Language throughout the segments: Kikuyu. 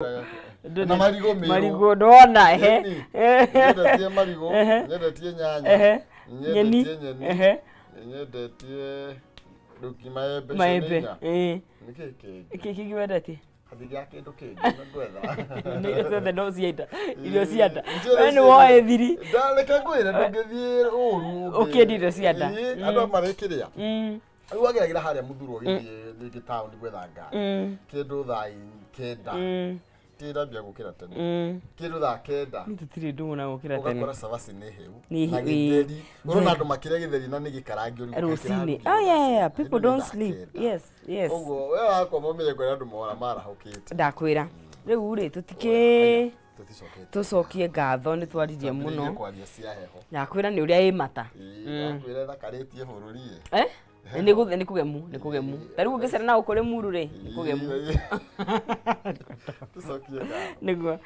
Na marigũ mĩrũ. Marigũ ndona ehe. Ĩni. Nyendetie marigũ, nyendetie nyanya, Ehe. Nyeni. nyendetie nyeni, Ehe. nyendetie rĩu ki maembe icio nĩ Maembe. inya. Ĩĩ. Nĩ kĩĩ kĩngĩ? Kĩ kĩngĩ wendetie? Hathigĩa kĩndũ kĩngĩ nĩ ngwetha. Nĩ irio ciothe no cienda. Irio cia nda. Icio We nĩ cienda. woe thiri. Reke ngwĩre ndũngĩthiĩ ũru. Ũkĩendia irio cia nda. Ĩĩ, andũ marĩkĩrĩa. Rĩu wageragĩra harĩa mũthurwo ũgĩthiĩ rĩngĩ taũni gwetha ngari. Kĩndũ thaa 9. Tĩrambia gũkĩra tene. Kĩndũ thaa 9. Niĩ tũtirĩ ndũgũ na gũkĩra tene. Ũgakora cabaci nĩ hĩu. Nĩ Na hĩu, ĩĩ. gĩtheri. Ũrona andũ makĩrĩa gĩtheri na nĩ gĩkarange ũrigwo Rũcinĩ. kĩrarugirwo Oh yeah. thaa People cigana. don't Nĩ thaa sleep. 9. Yes. Ũguo we wakoma ũmenye kwĩra andũ mora marahũkĩte. Ndakwĩra. Rĩu rĩ tũtikĩ Tũticokete. tũcokie ngatho nĩ twaririe Twambĩrĩirie mũno. kwaria cia heho. Ndakwĩra nĩ ũrĩa ĩ mata. Ĩĩ, ndakwĩra ĩthakarĩtie bũrũri ĩ. Eh? Nĩ gũthe nĩ kũgemu, nĩ kũgemu. Ta rĩu ũngĩcera na gũkũ Rĩmuru rĩ, nĩ kũgemu. Tũcokie ngatho. Nĩguo.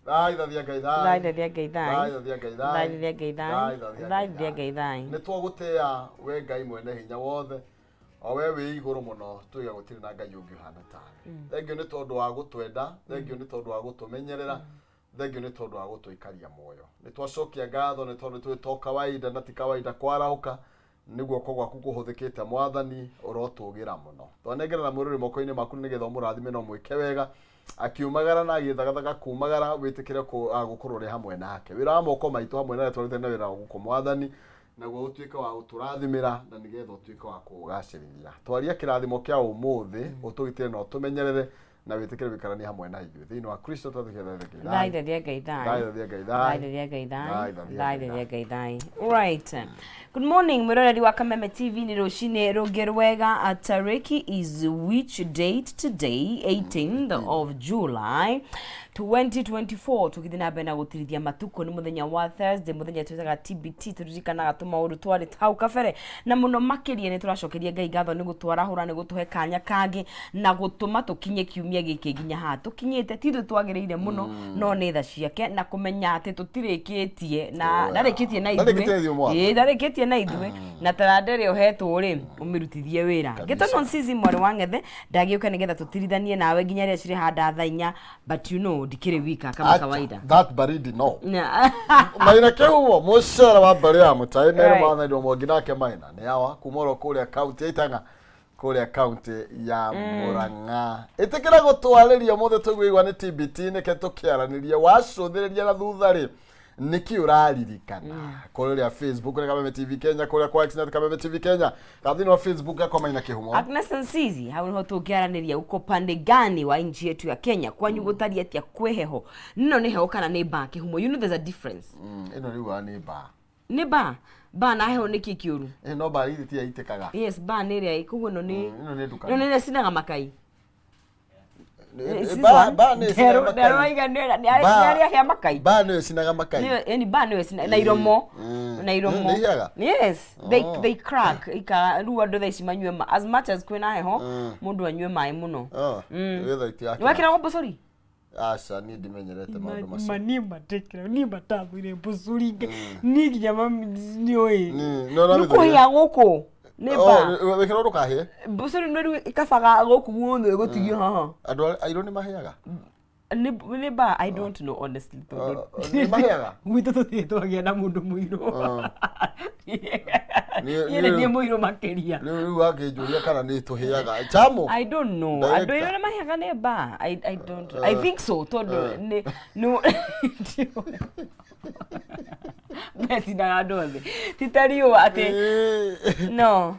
Thai thathia Ngai thai. Thai thathia Ngai thai. Thai thathia Ngai thai. Thai thathia Ngai thai. Thai thathia Ngai thai. Nĩ twagũtĩĩa we Ngai mwene hinya wothe o we wĩ igũrũ mũno tuiga gũtirĩ na Ngai ũngĩ ũhana tawe. Thengiũ nĩ tondũ wa gũtwenda, thengiũ nĩ tondũ wa gũtũmenyerera, thengiũ nĩ tondũ wa gũtũikaria muoyo. Nĩ twacokia ngatho nĩ tondũ twĩ to kawaida na ti kawaida kwarahũka nĩ guoko gwaku kũhũthĩkĩte mwathani ũrotũgĩra mũno. Twanengerana mwĩrĩ moko-inĩ maku nĩgetha ũmũrathime na ũmwĩke wega akiumagara na agĩthagathaga kumagara wĩtĩkĩre gũkorwo ũrĩ hamwe nake. Wĩra wa moko maitũ hamwe na arĩa twarutĩte na wĩra wa gũkũ mwathani naguo ũtuĩke wa gũtũrathimĩra na nĩgetha ũtuĩke wa kũũgacĩrithia. Twaria kĩrathimo kĩa ũmũthĩ ũtũgitĩre na ũtũmenyerere na wĩtĩkĩre gũikarania hamwe na ithuĩ thĩinĩ wa Kristo twathiĩ Thai thathia Ngai thai. Thai thathia Ngai Thai thai. thathia Ngai thai. Thai thathia Thai Ngai thathia Ngai thai. Right. Good morning mwiroreri wa Kameme TV nĩ rũcinĩ rũngĩ rwega. Tariki is which date today 18th of July 2024 tũgĩthiĩ na mbere na gũtirithia matukũ nĩ mũthenya wa Thursday mũthenya twĩtaga TBT tũririkanaga tũmaũndũ twarĩ hau kabere na mũno makĩria nĩ tũracokeria Ngai ngatho nĩ gũtwarahũra nĩ gũtũhe kanya kangĩ na gũtũma tũkinye kiumia gĩkĩ nginya haha tũkinyĩte ti ithuĩ twagĩrĩire mũno no nĩ tha ciake na kũmenya atĩ tũtirĩkĩtie na Oh, ndarĩkĩtie na Ndarĩkĩtie na ithuĩ ithuĩ mwana. Ĩĩ, ndarĩkĩtie na ithuĩ na taranda ĩrĩa ũhetwo rĩ ũmĩrutithie wĩra Kabisa. ngĩtwo Nonsizi mwarĩ wa ng'ethe ndagĩũka nĩgetha tũtirithanie nawe nginya rĩrĩa cirĩ thaa 4 but you know ndikĩrĩ wika kama Acha, kawaida that baridi no. Na- Maina kĩhumo mũcere wa mbarĩ ya mũtai merũ Right. mwathani wa mwangi nake Maina nĩ awa kuma oro kũrĩa kaunti ya Itang'a kũrĩa kaunti ya Murang'a. Ĩtĩkĩra gũtwarĩria ũmũthĩ tũiguigua nĩ TBT nĩke tũkĩaranĩria wacũthĩrĩria na thutha rĩ nĩkĩ ũraririkana kũrĩa Facebook nĩ Kameme TV Kenya kũrĩa kwa X nĩ Kameme TV Kenya kana thĩinĩ wa Facebook yakwa Maina Kĩhumo. Agnes Nsizi hau niho tũngĩaranĩria uko pande gani wa nchi yetu ya Kenya kwanyu gũtariĩ atĩa kwĩ heho nino nĩ heho kana nĩ mbaa kĩhumo you know there's a difference. Ĩno rĩu nĩ mbaa. Nĩ mbaa mbaa na heho nĩkĩ kĩũru? Ĩno mbaa githĩ ti yaitĩkaga. Yes, mbaa nĩ ĩrĩa koguo ĩno nĩ Ĩno nĩ ndukanu. ĩno nĩ ĩrĩa ĩcinaga makai. Mbaa nĩ ĩcinaga makai. Nderwaiga nĩ arĩa hĩa makai. Mbaa nĩyo ĩcinaga makai. Nĩyo yani mbaa nĩyo ĩcinaga na iromo na iromo. Nĩ ihĩaga? Yes, they crack ika rĩu andũ thaa ici manyue as much as kwĩna heho mũndũ anyue maĩ mũno. Oh, nĩgetha itigakä- Nĩwekĩragwo mbũcũri? Aca niĩ ndimenyerete maũndũ macio. Ma niĩ matekĩra niĩ matathũire mbũcũri niĩ nginya mami nĩũĩ. No Nĩ kũhĩa gũkũ nĩ mbaa. Wĩkĩra ndũkahĩe. Mbũcũri nĩ rĩu ĩkabaga gũkũ guothe ĩgũtigio haha. Andũ airũ nĩ mahĩaga? Nĩ mbaa I don't know honestly tondũ Nĩ mahĩaga? Gwitũ tũtirĩ twagĩa na mũndũ mũirũ. Niĩ nĩ niĩ mũirũ makĩria. Rĩu wakĩnjũria kana nĩ tũhĩaga. Chamo. I don't know. Director. Andũ airũ nĩ mahĩaga nĩ mbaa. I don't. I think so tondũ nĩ nĩ mecinaga andũ othe. Ti ta riũa atĩ no.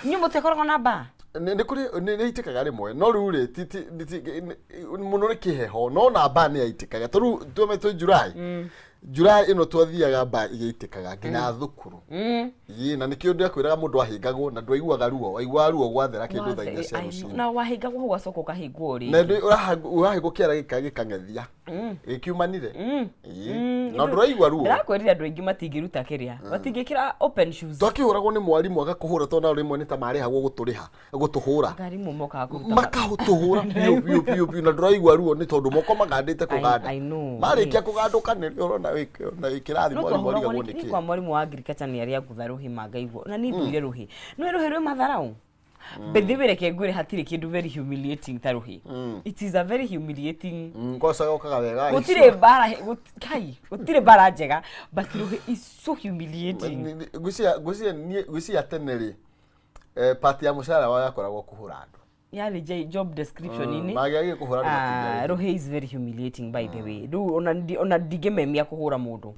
Inyuĩ mũtikoragwo na mbaa? Nĩ kũrĩ nĩ itĩkaga rĩmwe no rĩu rĩ ti ti mũno nĩ kĩheho no na mbaa nĩ yaitĩkaga tondũ rĩu tuome twĩ July July ĩno twathiaga mbaa igĩitĩkaga nginya thukuru. Ĩĩ, na nĩkĩo ndĩrakwĩraga mũndũ ahĩngagwo na ndwaiguaga ruo waiguaga ruo gwathera kĩndũ thaa 4 cia rũcinĩ. Na wahĩngagwo hau ũgacoka ũkahĩngwo Na rĩngĩ. ũrahĩngwo kĩara gĩkang'ethia gĩkiumanire. Ĩĩ, na ndũraigua ruo. Ndĩrakwĩrire andũ aingĩ matingĩruta kĩrĩa matingĩkĩra open shoes. Twakĩhũragwo nĩ mwarimũ agakũhũra tondũ nao rĩmwe nĩ ta marĩhagwo gũtũrĩha gũtũhũra. Arimũ mokaga kũruta Makatũhũra biũ biũ biũ biũ na ndũraigua ruo nĩ tondũ moko magandĩte kũganda. I know. Marĩkia kũgandũka nĩrĩo ũrona wĩ kĩrathi No mwarimũ twahũragwo arigagwo nĩ nĩkĩ. kwa mwarimũ wa agriculture nĩ arĩa ngutha rũhĩ mangaigua na niĩ thũire rũhĩ. Nĩ rũhĩ rwĩ matharaũ. By the way, reke ngwĩre, hatirĩ kĩndũ very humiliating ta rũhĩ. It is a very humiliating. Kwaca gokaga wega. Gũtirĩ mbara kai, gũtirĩ mbara njega, but rũhĩ is so humiliating. Ngwĩciria niĩ, ngwĩciria tene rĩ, part ya mũcara wao yakoragwo kũhũra andũ. Yarĩ job description inĩ. Mangĩagire kũhũra andũ Ah, matingĩarĩhirwo. Rũhĩ is very humiliating, by the way. Rĩu ona ndingĩmemia kũhũra mũndũ.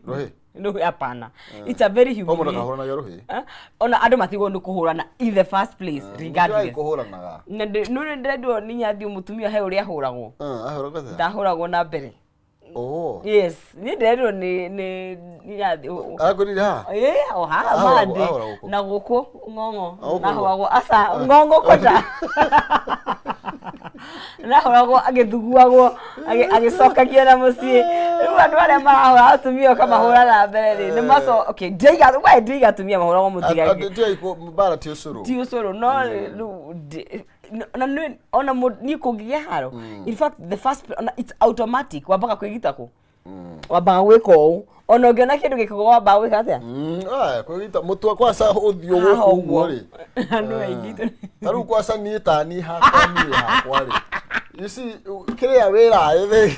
Rũhĩ? Rũhĩ, hapana. It's a very O mũndũ humiliating. akahũranagia rũhĩ. Ah, ona andũ matigwo nĩ kũhũrana in the first place, regardless. Kũhũranaga. Na nĩ ndĩrendwo nĩ nyathi mũtumia he ũrĩa ahũragwo. Ahũragwo atĩa? Ndahũragwo na mbere. Oh. Yes, niĩ ndĩrendwo nĩ nyathi. Arakwĩrire haha? Ĩ, o haha. Ahũragwo- Mandĩ. Ahũragwo kũ? Na gũkũ ng'ong'o. Gũkũ? Nahũragwo, aca, ng'ong'o kwanja. Nahũragwo agĩthuguagwo, agĩcokagio na mũciĩ. Rĩu andũ arĩa marahũra atumia ũkamahũra na mbere rĩ, nĩ maco, okay, ndiaiga we, ndiaiga atumia mahũragwo, mũtigage. Ndiai mbara ti ũcũrũ. Ti ũcũrũ, no rĩu na ona niĩ kũngĩgĩa haro, in fact the first, ona it's automatic, wambaga kwĩgita kũ, wambaga gwĩka ũũ, ona ũngĩona kĩndũ gĩkĩgwa wambaga gwĩka atĩa? Aya, kwĩgita mũtwe kwaca, ũthiũ Haha. gũkũ ũguo Ũguo. rĩ. Andũ aingĩ Ta rĩu kwaca niĩ, ta niĩ hakwa rĩ, you see, kĩrĩa wĩra ĩthĩ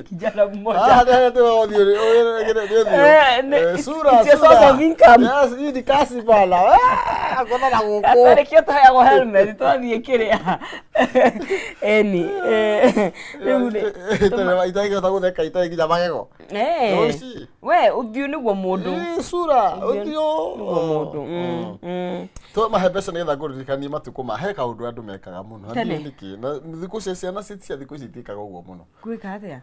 Kijana mmoja. Haha nĩ harĩa ũthiũ nĩ ũthiũ. Sura It's your source sura. of income. Yes, hii ni kasi bana. Ah, ngona na gũkũ. Nĩkĩo tũheagwo helmet twathiĩ kĩrĩa eni rĩu rĩ. Itangĩhota gũtheka itarĩ nginya magego. Ũci. We ũthiũ nĩguo mũndũ. Ĩ, sura ũthiũ Nĩguo mũndũ. To mahe mbeca nĩgetha ngũririkanie matukũ ma he kaũndũ andũ mekaga mũno. Na Tene. ndiũĩ nĩkĩ na thikũ cia ciana cia thikũ ici itiĩkaga ũguo mũno. Gwĩka atĩa?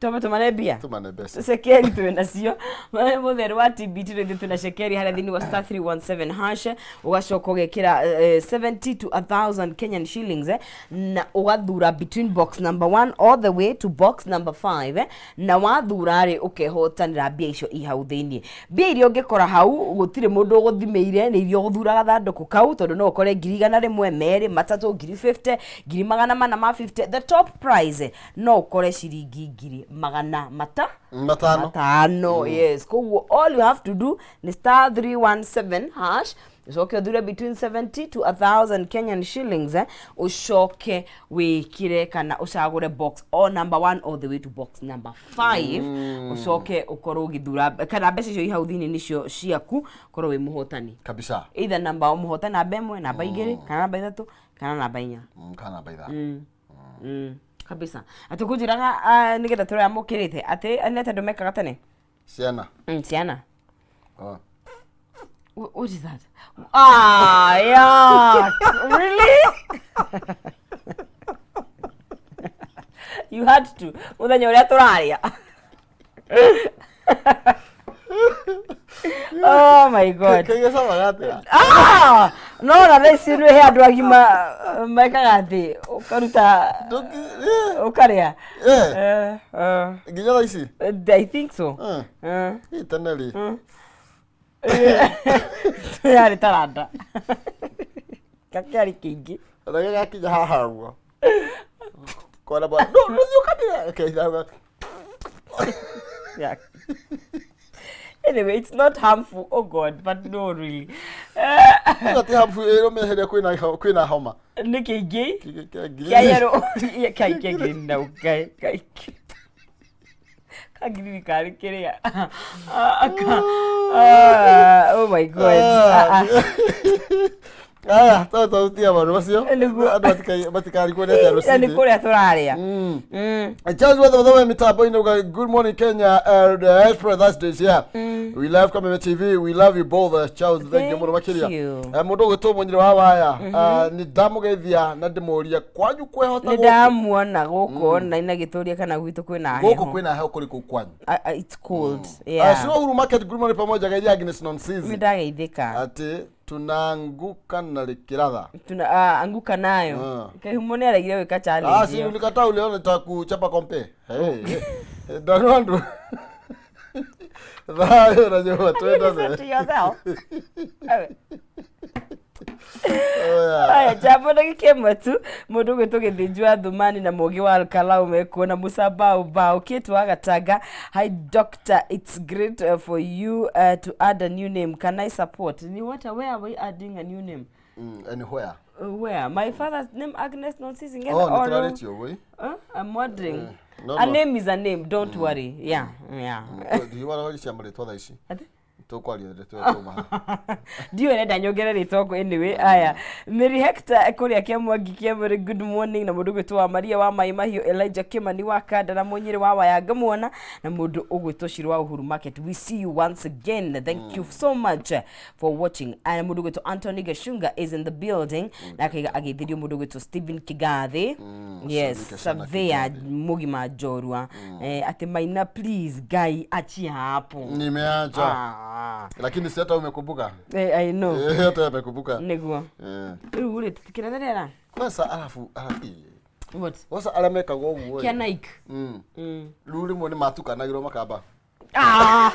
Twambe tũmane mbia. Tũmane mbeca. Cekeri twĩ nacio mũtheru wa TBT, rĩngĩ twĩna cekeri harĩa thĩinĩ wa *317#, ũgacoka ũgekĩra 70 to 1000 Kenyan shillings, na ũgathura between box number 1 all the way to box number 5, na wathura rĩ, ũkehotanĩra mbia icio i hau thĩinĩ. Mbia iria ũngĩkora hau gũtirĩ mũndũ ũgũthimĩire, nĩ iria ũgũthura gathandũkũ kau, tondũ no ũkore 100,000, 2, 3, 50,000, 450,000. The top prize no ũkore ciringi ngiri magana mata 500. 500, yes. Koguo all you have to do ni *317#, ucoke uthure between 70 to 1000 Kenyan shillings, ucoke wikire kana ucagure box o number 1 all the way to box number 5, ucoke ukorwo ũgĩthura kana mbeca icio i hau thĩinĩ nĩcio ciaku, ũkorwo wĩ mũhotani. Kabisa. Either namba mũhotani namba 1, namba 2, kana namba 3, kana namba 4. Kana namba 5. Kabisa, atĩ kũnjĩraga nĩgetha tũrĩa mũkĩrĩte atĩ nĩ atĩ andũ mekaga tene. Ciana. Ciana. Oh. What is that? Ah, yeah. Really? You had to. Mũthenya ũrĩa tũrarĩa. Oh my God. Kĩgĩcamaga atĩa? Ah! No na thaa ici nĩ he andũ agima mekaga atĩ ũkaruta ũkarĩa. Nginya thaa ici? I think so. Ĩ, tene rĩ. Yarĩ taranda. Gakĩarĩ kĩingĩ. Na gĩgakinya haha ũguo. Kona bwana. No, ndũthiĩ ũkamĩre. Okay, ithaga. Yeah. Anyway, it's not harmful. Oh God, but no, really. Ti harmful ĩrũme hĩrĩa kwĩna homa. Nĩ kĩingĩ. Kĩa green. Kĩa yellow. Kĩa kĩa green na kai kai. Ka green karĩ kĩrĩa. Ah, ah, oh my God. Ah, ah. Aya, to to tia maũndũ macio. Nĩguo. Andũ matikarigwo nĩ atĩa Ya, nĩ rũcinĩ. kũrĩa tũrarĩa. Charles Weather Weather mitambo-inĩ uga, "Good morning Kenya, the Express Thursdays here. We love Kameme TV. We love you both." Charles, thank you mũno makĩria. Thank you. Mũndũ ũgwĩtwo Mũnyire wa Waya, nĩ ndamũgeithia na ndĩmũria kwanyu kwehota Nĩ gũkũ. ndamuona gũkũ na ina gĩtũria kana gwitũ kwĩna Gũkũ heho. kwĩna heho kũrĩ kũu kwanyu. Ah, ah, it's cold. Yeah. Shiro Uhuru Market, good morning pamoja, geithia Agnes Nĩ Nonsizi. ndageithĩka. Atĩ tunaanguka na likiratha. Tuna anguka nayo. Ah. Kaihumo nĩ aregire gwĩka Ah, challenge si ĩyo. ulikataa, uliona nitakuchapa kompe. Hey, hey. Danwandu. Thayo na nyuma twenda Listen to yourself. Ewe. Oya. Aya. Aya, jambo ndagĩka ĩmwe tu mũndũ ũgwĩtwo Gĩthĩnji wa Thumani na Mũũgĩ wa Alkalau mekuo na Musa Bao Bao Kate wa Gatanga. Hi doctor, it's great for you to add a new name. Can I support? Ni what, where are we adding a new name? Anywhere. Where? My father's name Agnes Nonsizi Ng'ethe Oh, or nĩ tũrarĩtie ũguo ĩ? I'm wondering. No, A no. name is a name, don't worry. Yeah. Ndiwara cia marĩtwa thaa ici. Atĩ? Tũkwaria rĩrĩa tũma haha. Ndiũĩ renda nyongere rĩtwa kũ anyway. Aya, Mary Hector kũrĩa Kĩamwangi Kĩamũrĩ, good morning. Na mũndũ ũgwĩtwo wa Maria wa Mai Mahiũ, Elijah Kĩmani wa Kanda na Mũnyĩrĩ wa Waya ngamuona, na mũndũ ũgwĩtwo Shiro wa Uhuru Market, we see you once again, thank you so much for watching. Aya, mũndũ ũgwĩtwo Anthony Gashunga is in the building na akaiga agĩithirio mũndũ ũgwĩtwo Stephen Kigathi, yes. Stephen Kashana. Surveyor Kigathi. mũgima njorua, atĩ Maina, please Ngai achia hapo. Nimeacha. Ah. Lakini si hata umekumbuka. I know. Eh, hata umekumbuka. Nĩguo. Rĩu rĩ, tũtikĩretherera. Kwanza alafu alafu What? kwanza arĩa mekaga ũguo Kĩa ĩ. Nike. Rĩu rĩmwe nĩ matukanagĩrwo makamba. Ah!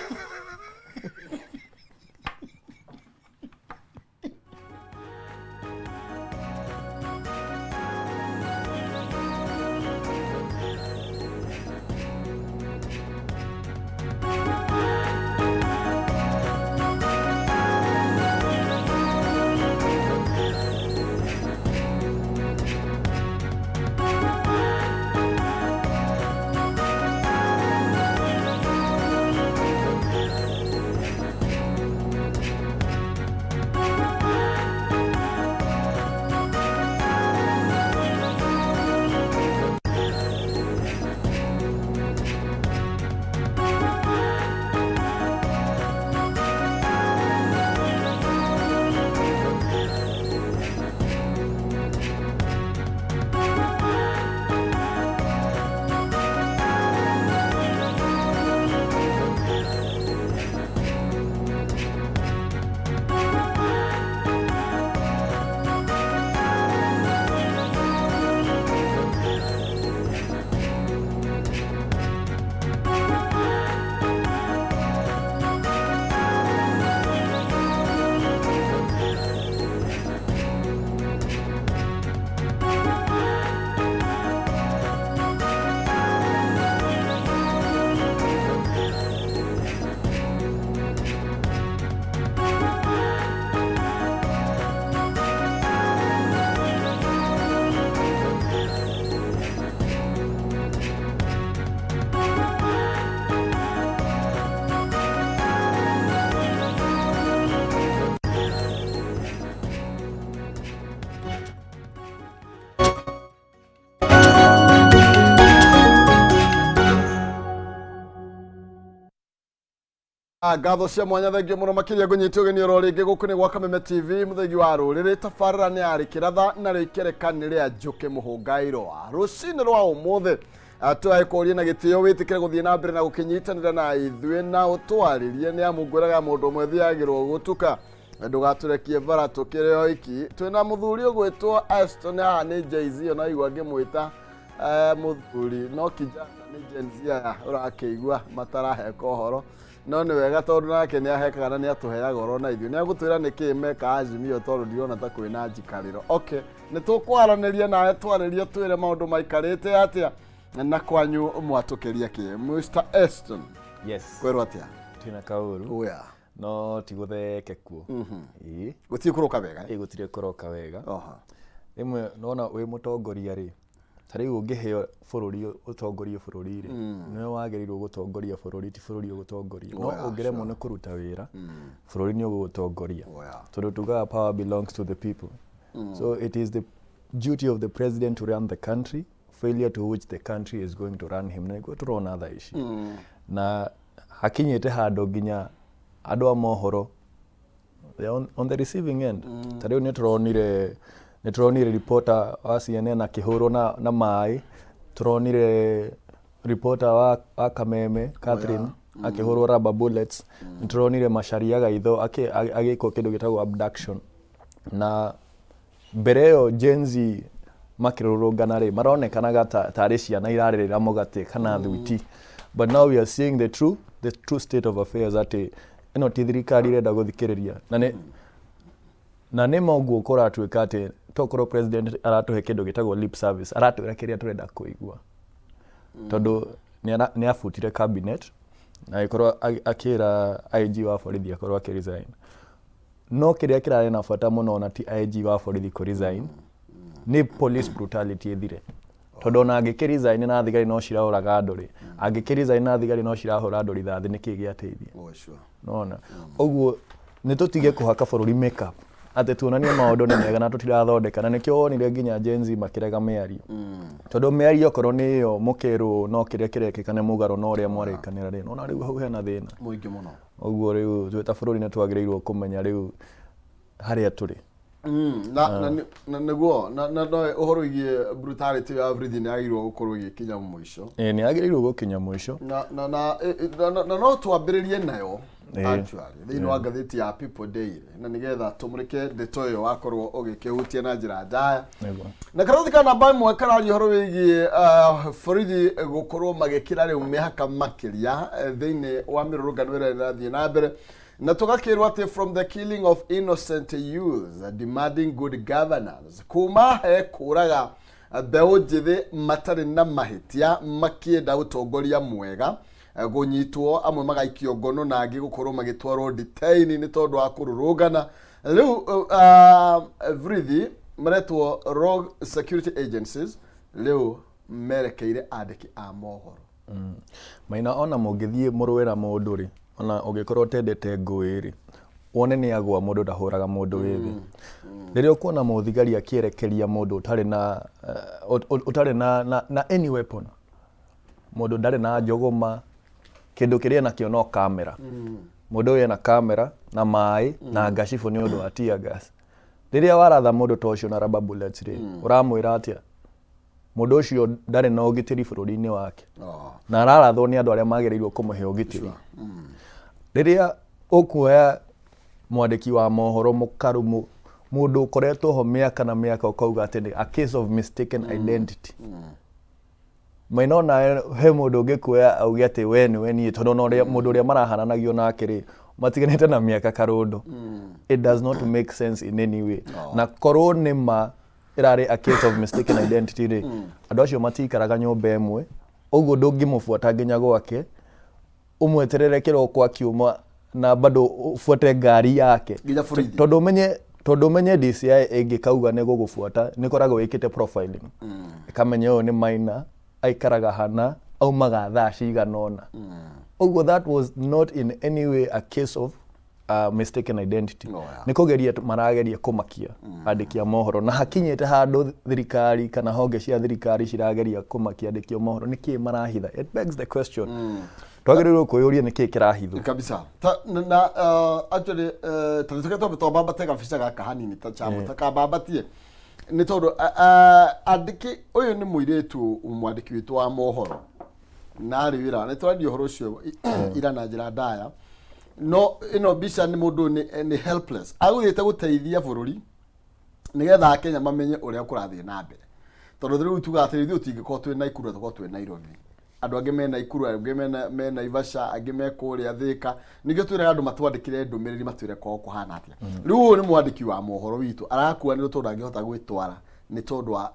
Ngatho cia mwanya, thengio mũno makĩria. Ngũnyite ũgeni oro rĩngĩ gũkũ nĩ gwa Kameme TV, mũthegi wa rũrĩrĩ. Tabarĩra nĩ yarĩ kĩratha na rĩo ikereka nĩ rĩa njũkĩ mũhũngairwa. Rũcinĩ rwa ũmũthĩ tũragĩkũria na gĩtĩo wĩtĩkĩre gũthiĩ na mbere na gũkĩnyitanĩra na ithuĩ na ũtwarĩrie, nĩ amu ngwĩraga mũndũ ũmwe thiagĩrwo gũtuka. Ndũgatũrekie bara tũkĩrĩ o iki. Twĩna mũthuri ũgwĩtwo Aston haha, nĩ Jay-Z ona igua ngĩmwĩta mũthuri, no kijana nĩ Gen Z aya ũrakĩigua mataraheka ũhoro, no nĩ wega tondũ nake nĩ ahekaga na nĩ atũheaga oro na ithuĩ nĩ agũtwĩra nĩkĩ meka Azimio, tondũ ndirona ta kwĩna njikarĩro. Okay, nĩ tũkwaranĩria nawe, twarĩrie twĩre maũndũ maikarĩte atĩa na kwanyu mwatũkĩria kĩ. Mr Eston. Yes. Kwĩrwo atĩa? Twĩna kaũru. Oya. No ti gũtheke kuo. Ĩĩ. Gũtirĩ kũrũka wega, eh? Ĩ, gũtirĩ kũroka wega. Oha. Rĩmwe nona wĩ mũtongoria rĩ, ta rĩu ũngĩheo bũrũri ũtongorie bũrũri rĩ, nĩwe wagĩrĩirwo gũtongoria bũrũri, ti bũrũri ũgũtongoria. No ũngĩremwo nĩ kũruta wĩra, bũrũri nĩ ũgũgũtongoria. Oya. Tondũ tugaga power belongs to the people. So it is the duty of the president to run the country, failure to which the country is going to run him. Na nĩguo tũrona thaa ici. Na hakinyĩte handũ nginya andũ a mohoro they are on the receiving end. Ta rĩu nĩ tũronire reporter wa CNN akĩhũrwo na maĩ, tũronire reporter wa Kameme Catherine akĩhũrwo rubber bullets, nĩ tũronire Macharia Gaitho agĩkwo kĩndũ gĩtagwo abduction. Na mbere ĩyo Gen Z makĩrũrũngana rĩ, maronekanaga tarĩ ciana irarĩrĩra mũgate kana thwiti, but now we are seeing the true state of affairs, atĩ ĩno ti thirikari ĩrenda gũthikĩrĩria, na nĩ ma ũguo kũratuĩka atĩ Tokorwo president aratũhe kĩndũ gĩtagwo lip service, aratwĩra kĩrĩa tũrenda kũigua, tondũ nĩ abutire cabinet na agĩkorwo akĩra IG wa borithi akorwo akĩ resign. No kĩrĩa kĩrarĩ na bata mũno ona ti IG wa borithi kũ resign, nĩ police brutality ĩthire, tondũ ona angĩkĩ resign na thigari no ciraũraga andũ rĩ, angĩkĩ resign na thigari no cirahũra andũ rithathi, nĩkĩ gĩateithia? Oh, sure. Nona ũguo nĩ tũtige kũhaka bũrũri makeup atĩ tuonanie maũndũ nĩ mega na tũtirathondeka. Na nĩkĩo wonire nginya Gen Z makĩrega mĩario, tondũ mĩario okorwo nĩ ĩyo mũkĩrwo no kĩrĩa kĩrekĩka nĩ mũgarũ na ũrĩa mwarĩkanĩra rĩ, nona rĩu hau hena thĩna mũingĩ mũno. Ũguo rĩu twĩ ta bũrũri nĩ twagĩrĩirwo kũmenya rĩu harĩa tũrĩ. Na nĩguo na no ũhoro wĩgiĩ brutality ya borithi nĩ yagĩrĩirwo gũkorwo ĩgĩkinya mũico. Ĩĩ, nĩ yagĩrĩirwo gũkinya mũico. Na no twambĩrĩrie nayo actually thĩinĩ wa ngathĩti ya People Daily, na nĩgetha tũmũrĩke ndeto ĩyo wakorwo ũgĩkĩhutia na njĩra ndaya. Na karatathi ka namba 1 kararia ũhoro wĩgiĩ borithi gũkorwo magĩkĩra rĩu mĩhaka makĩria thĩinĩ wa mĩrũrũngano ĩrĩa ĩrathiĩ na mbere, na tũgakĩrwo atĩ from the killing of innocent youths demanding good governance, kuma he kũraga mbeũ njĩthĩ matarĩ na mahĩtia makĩenda ũtongoria mwega, gũnyitwo amwe magaikio ngono na angĩ gũkorwo magĩtwarwo detain nĩ tondũ wa kũrũrũngana. Rĩu borithi maretwo rogue security agencies, rĩu merekeire andĩki a mohoro. Maina, ona mũngĩthiĩ mũrũe na mũndũ rĩ, ona ũngĩkorwo ũtendete ngũĩ rĩ, wone nĩ agwa, mũndũ ndahũraga mũndũ wĩ thĩ. Rĩrĩa ũkuona mũthigari akĩerekeria mũndũ ũtarĩ na ũtarĩ na any weapon, mũndũ ndarĩ na njũgũma, kĩndũ kĩrĩa enakĩo no kamera, mũndũ ũyũ ena kamera na maĩ na ngacibũ nĩ ũndũ wa tear gas. Rĩrĩa waratha mũndũ ta ũcio na rubber bullets rĩ, ũramwĩra atĩa? Mũndũ ũcio ndarĩ na ũgitĩri bũrũri-inĩ wake na ararathwo nĩ andũ arĩa magĩrĩirwo kũmũhe ũgitĩri. Rĩrĩa ũkuoya mwandĩki wa mohoro mũkaru, mũndũ ũkoretwo ho mĩaka na mĩaka, ũkauga atĩ nĩ a case of mistaken identity, maina ona he mũndũ ũngĩkuoya auge atĩ we nĩwe niĩ, tondũ ona ũrĩa mũndũ ũrĩa marahananagio nake rĩ, matiganĩte na mĩaka karũndũ. It does not make sense in any way. Na korwo nĩ ma ĩrarĩ a case of mistaken identity rĩ, andũ acio matikaraga nyũmba ĩmwe ũguo, ndũngĩmũbuata nginya gwake, ũmweterere kĩroko akiuma na bado ũbuate ngari yake nginya borithi. Tondũ ũmenye DCI ĩngĩkauga nĩ gũgũbuata, nĩ ĩkoragwo ĩkĩte profiling, ĩkamenya ũyũ nĩ Maina, aikaraga hana, aumaga thaa cigana ũna. Ũguo that was not in any way a case of mistaken identity. Nĩ kũgeria marageria kũmakia andĩki a mohoro, na hakinyĩte handũ thirikari kana honge cia thirikari cirageria kũmakia andĩki a mohoro. Nĩkĩ marahitha? It begs the question. Twagĩrĩirwo kwĩyũria nĩkĩ kĩrahithwo. Kabisa. Ta na actually ta tuke twambe twambambate gabica gaka hanini, ta chamo ta kambambatie, nĩ tondũ andĩki ũyũ nĩ mũirĩtu mwandĩki witũ wa mohoro na arĩ wĩra nĩ tũraria ũhoro ũcio ira na njĩra ndaya. No ĩno mbica nĩ mũndũ nĩ helpless, agũthiĩte gũteithia bũrũri nĩgetha Akenya mamenye ũrĩa kũrathiĩ na mbere, tondũ rĩu tugaga atĩ ithuĩ tũtingĩkorwo twĩ Naikuru na tũkorwo twĩ Nairobi. Andũ angĩ me Naikuru, angĩ me Naivasha, angĩ me kũrĩa Thĩka. Nĩkĩo twĩraga andũ matwandĩkĩre ndũmĩrĩri, matwĩre kwao kũhana atĩa. Rĩu ũyũ nĩ mwandĩki wa mohoro witũ arakuanĩrwo tondũ ndangĩhota gwĩtwara nĩ tondũ wa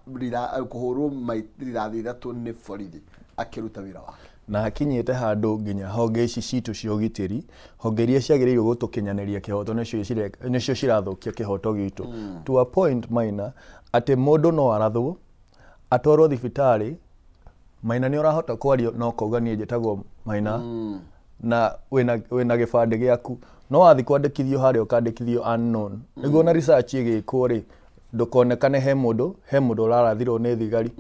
kũhũrwo rithathi 3 nĩ borithi akĩruta wĩra wake. Na hakinyĩte handũ nginya honge ici citũ cia ũgitĩri, honge iria ciagĩrĩirwo gũtũkinyanĩria kĩhoto, nĩcio cirathũkia kĩhoto gitũ to a point, Maina, atĩ mũndũ no arathwo atwarwo thibitarĩ. Maina, nĩ ũrahota kwaria na ũkauga niĩ njĩtagwo Maina na wĩna gĩbandĩ gĩaku, no wathiĩ kwandĩkithio harĩa ũkandĩkithio unknown, nĩguo na research ĩgĩkwo rĩ, ndũkonekane he mũndũ ũrarathirwo nĩ thigari,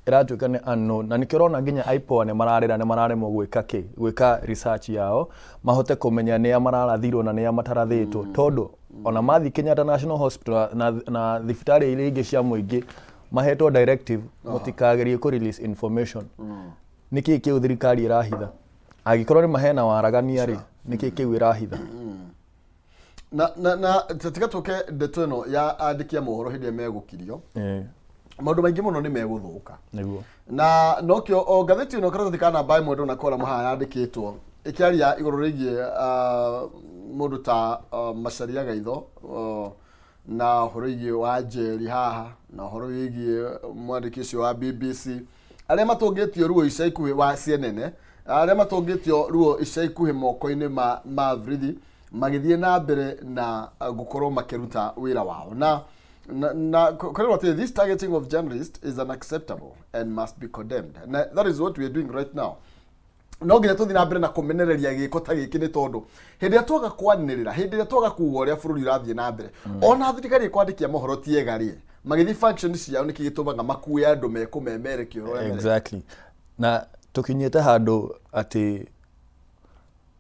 ĩratuĩka nĩ unknown. Na nĩkĩo ũrona nginya IPOA nĩ mararĩra, nĩ mararemwo gwĩka kĩ gwĩka research yao mahote kũmenya nĩa mararathirwo na nĩa matarathĩtwo, tondũ ona mathiĩ Kenyatta National Hospital na thibitarĩ iria ingĩ cia mũingĩ, mahetwo directive mũtikagerie kũ release information. Nĩkĩ kĩu thirikari ĩrahitha? Angĩkorwo nĩ mahena waragania rĩ, nĩkĩ kĩu ĩrahitha? Na tiga tũke ndeto ĩno ya andĩki a mohoro hĩndĩ ĩrĩa megũkirio, maũndũ maingĩ mũno nĩ megũthũka. Na nokĩo o ngathĩti ĩno, karatathi ka namba 1, ndona koramu haha yandĩkĩtwo ĩkĩaria igũrũ rĩgiĩ mũndũ ta Macharia Gaitho. Na ũhoro wĩgiĩ wa Njeri haha, na ũhoro wĩgiĩ mwandĩki ũcio wa BBC, arĩa matũngĩtio ruo ica ikuhĩ wa CNN, arĩa matũngĩtio ruo ica ikuhĩ moko-inĩ ma borithi magĩthiĩ na mbere na gũkorwo makĩruta wĩra wao. Na kwĩrwo atĩ this targeting of journalists is unacceptable and must be condemned. Na that is what we are doing right now. No nginya tũthiĩ na mbere na kũmenereria gĩko ta gĩkĩ, nĩ tondũ hĩndĩ ĩrĩa twaga kwanĩrĩra, hĩndĩ ĩrĩa twaga kuga ũrĩa bũrũri ũrathiĩ na mbere, ona thirikari ĩkwandĩkia mohoro ti ega rĩ, magĩthiĩ function ciao, nĩkĩ gĩtũmaga makue andũ mekũmemerekia ũhoro ũrĩa mereka? Exactly, na tũkinyĩte handũ atĩ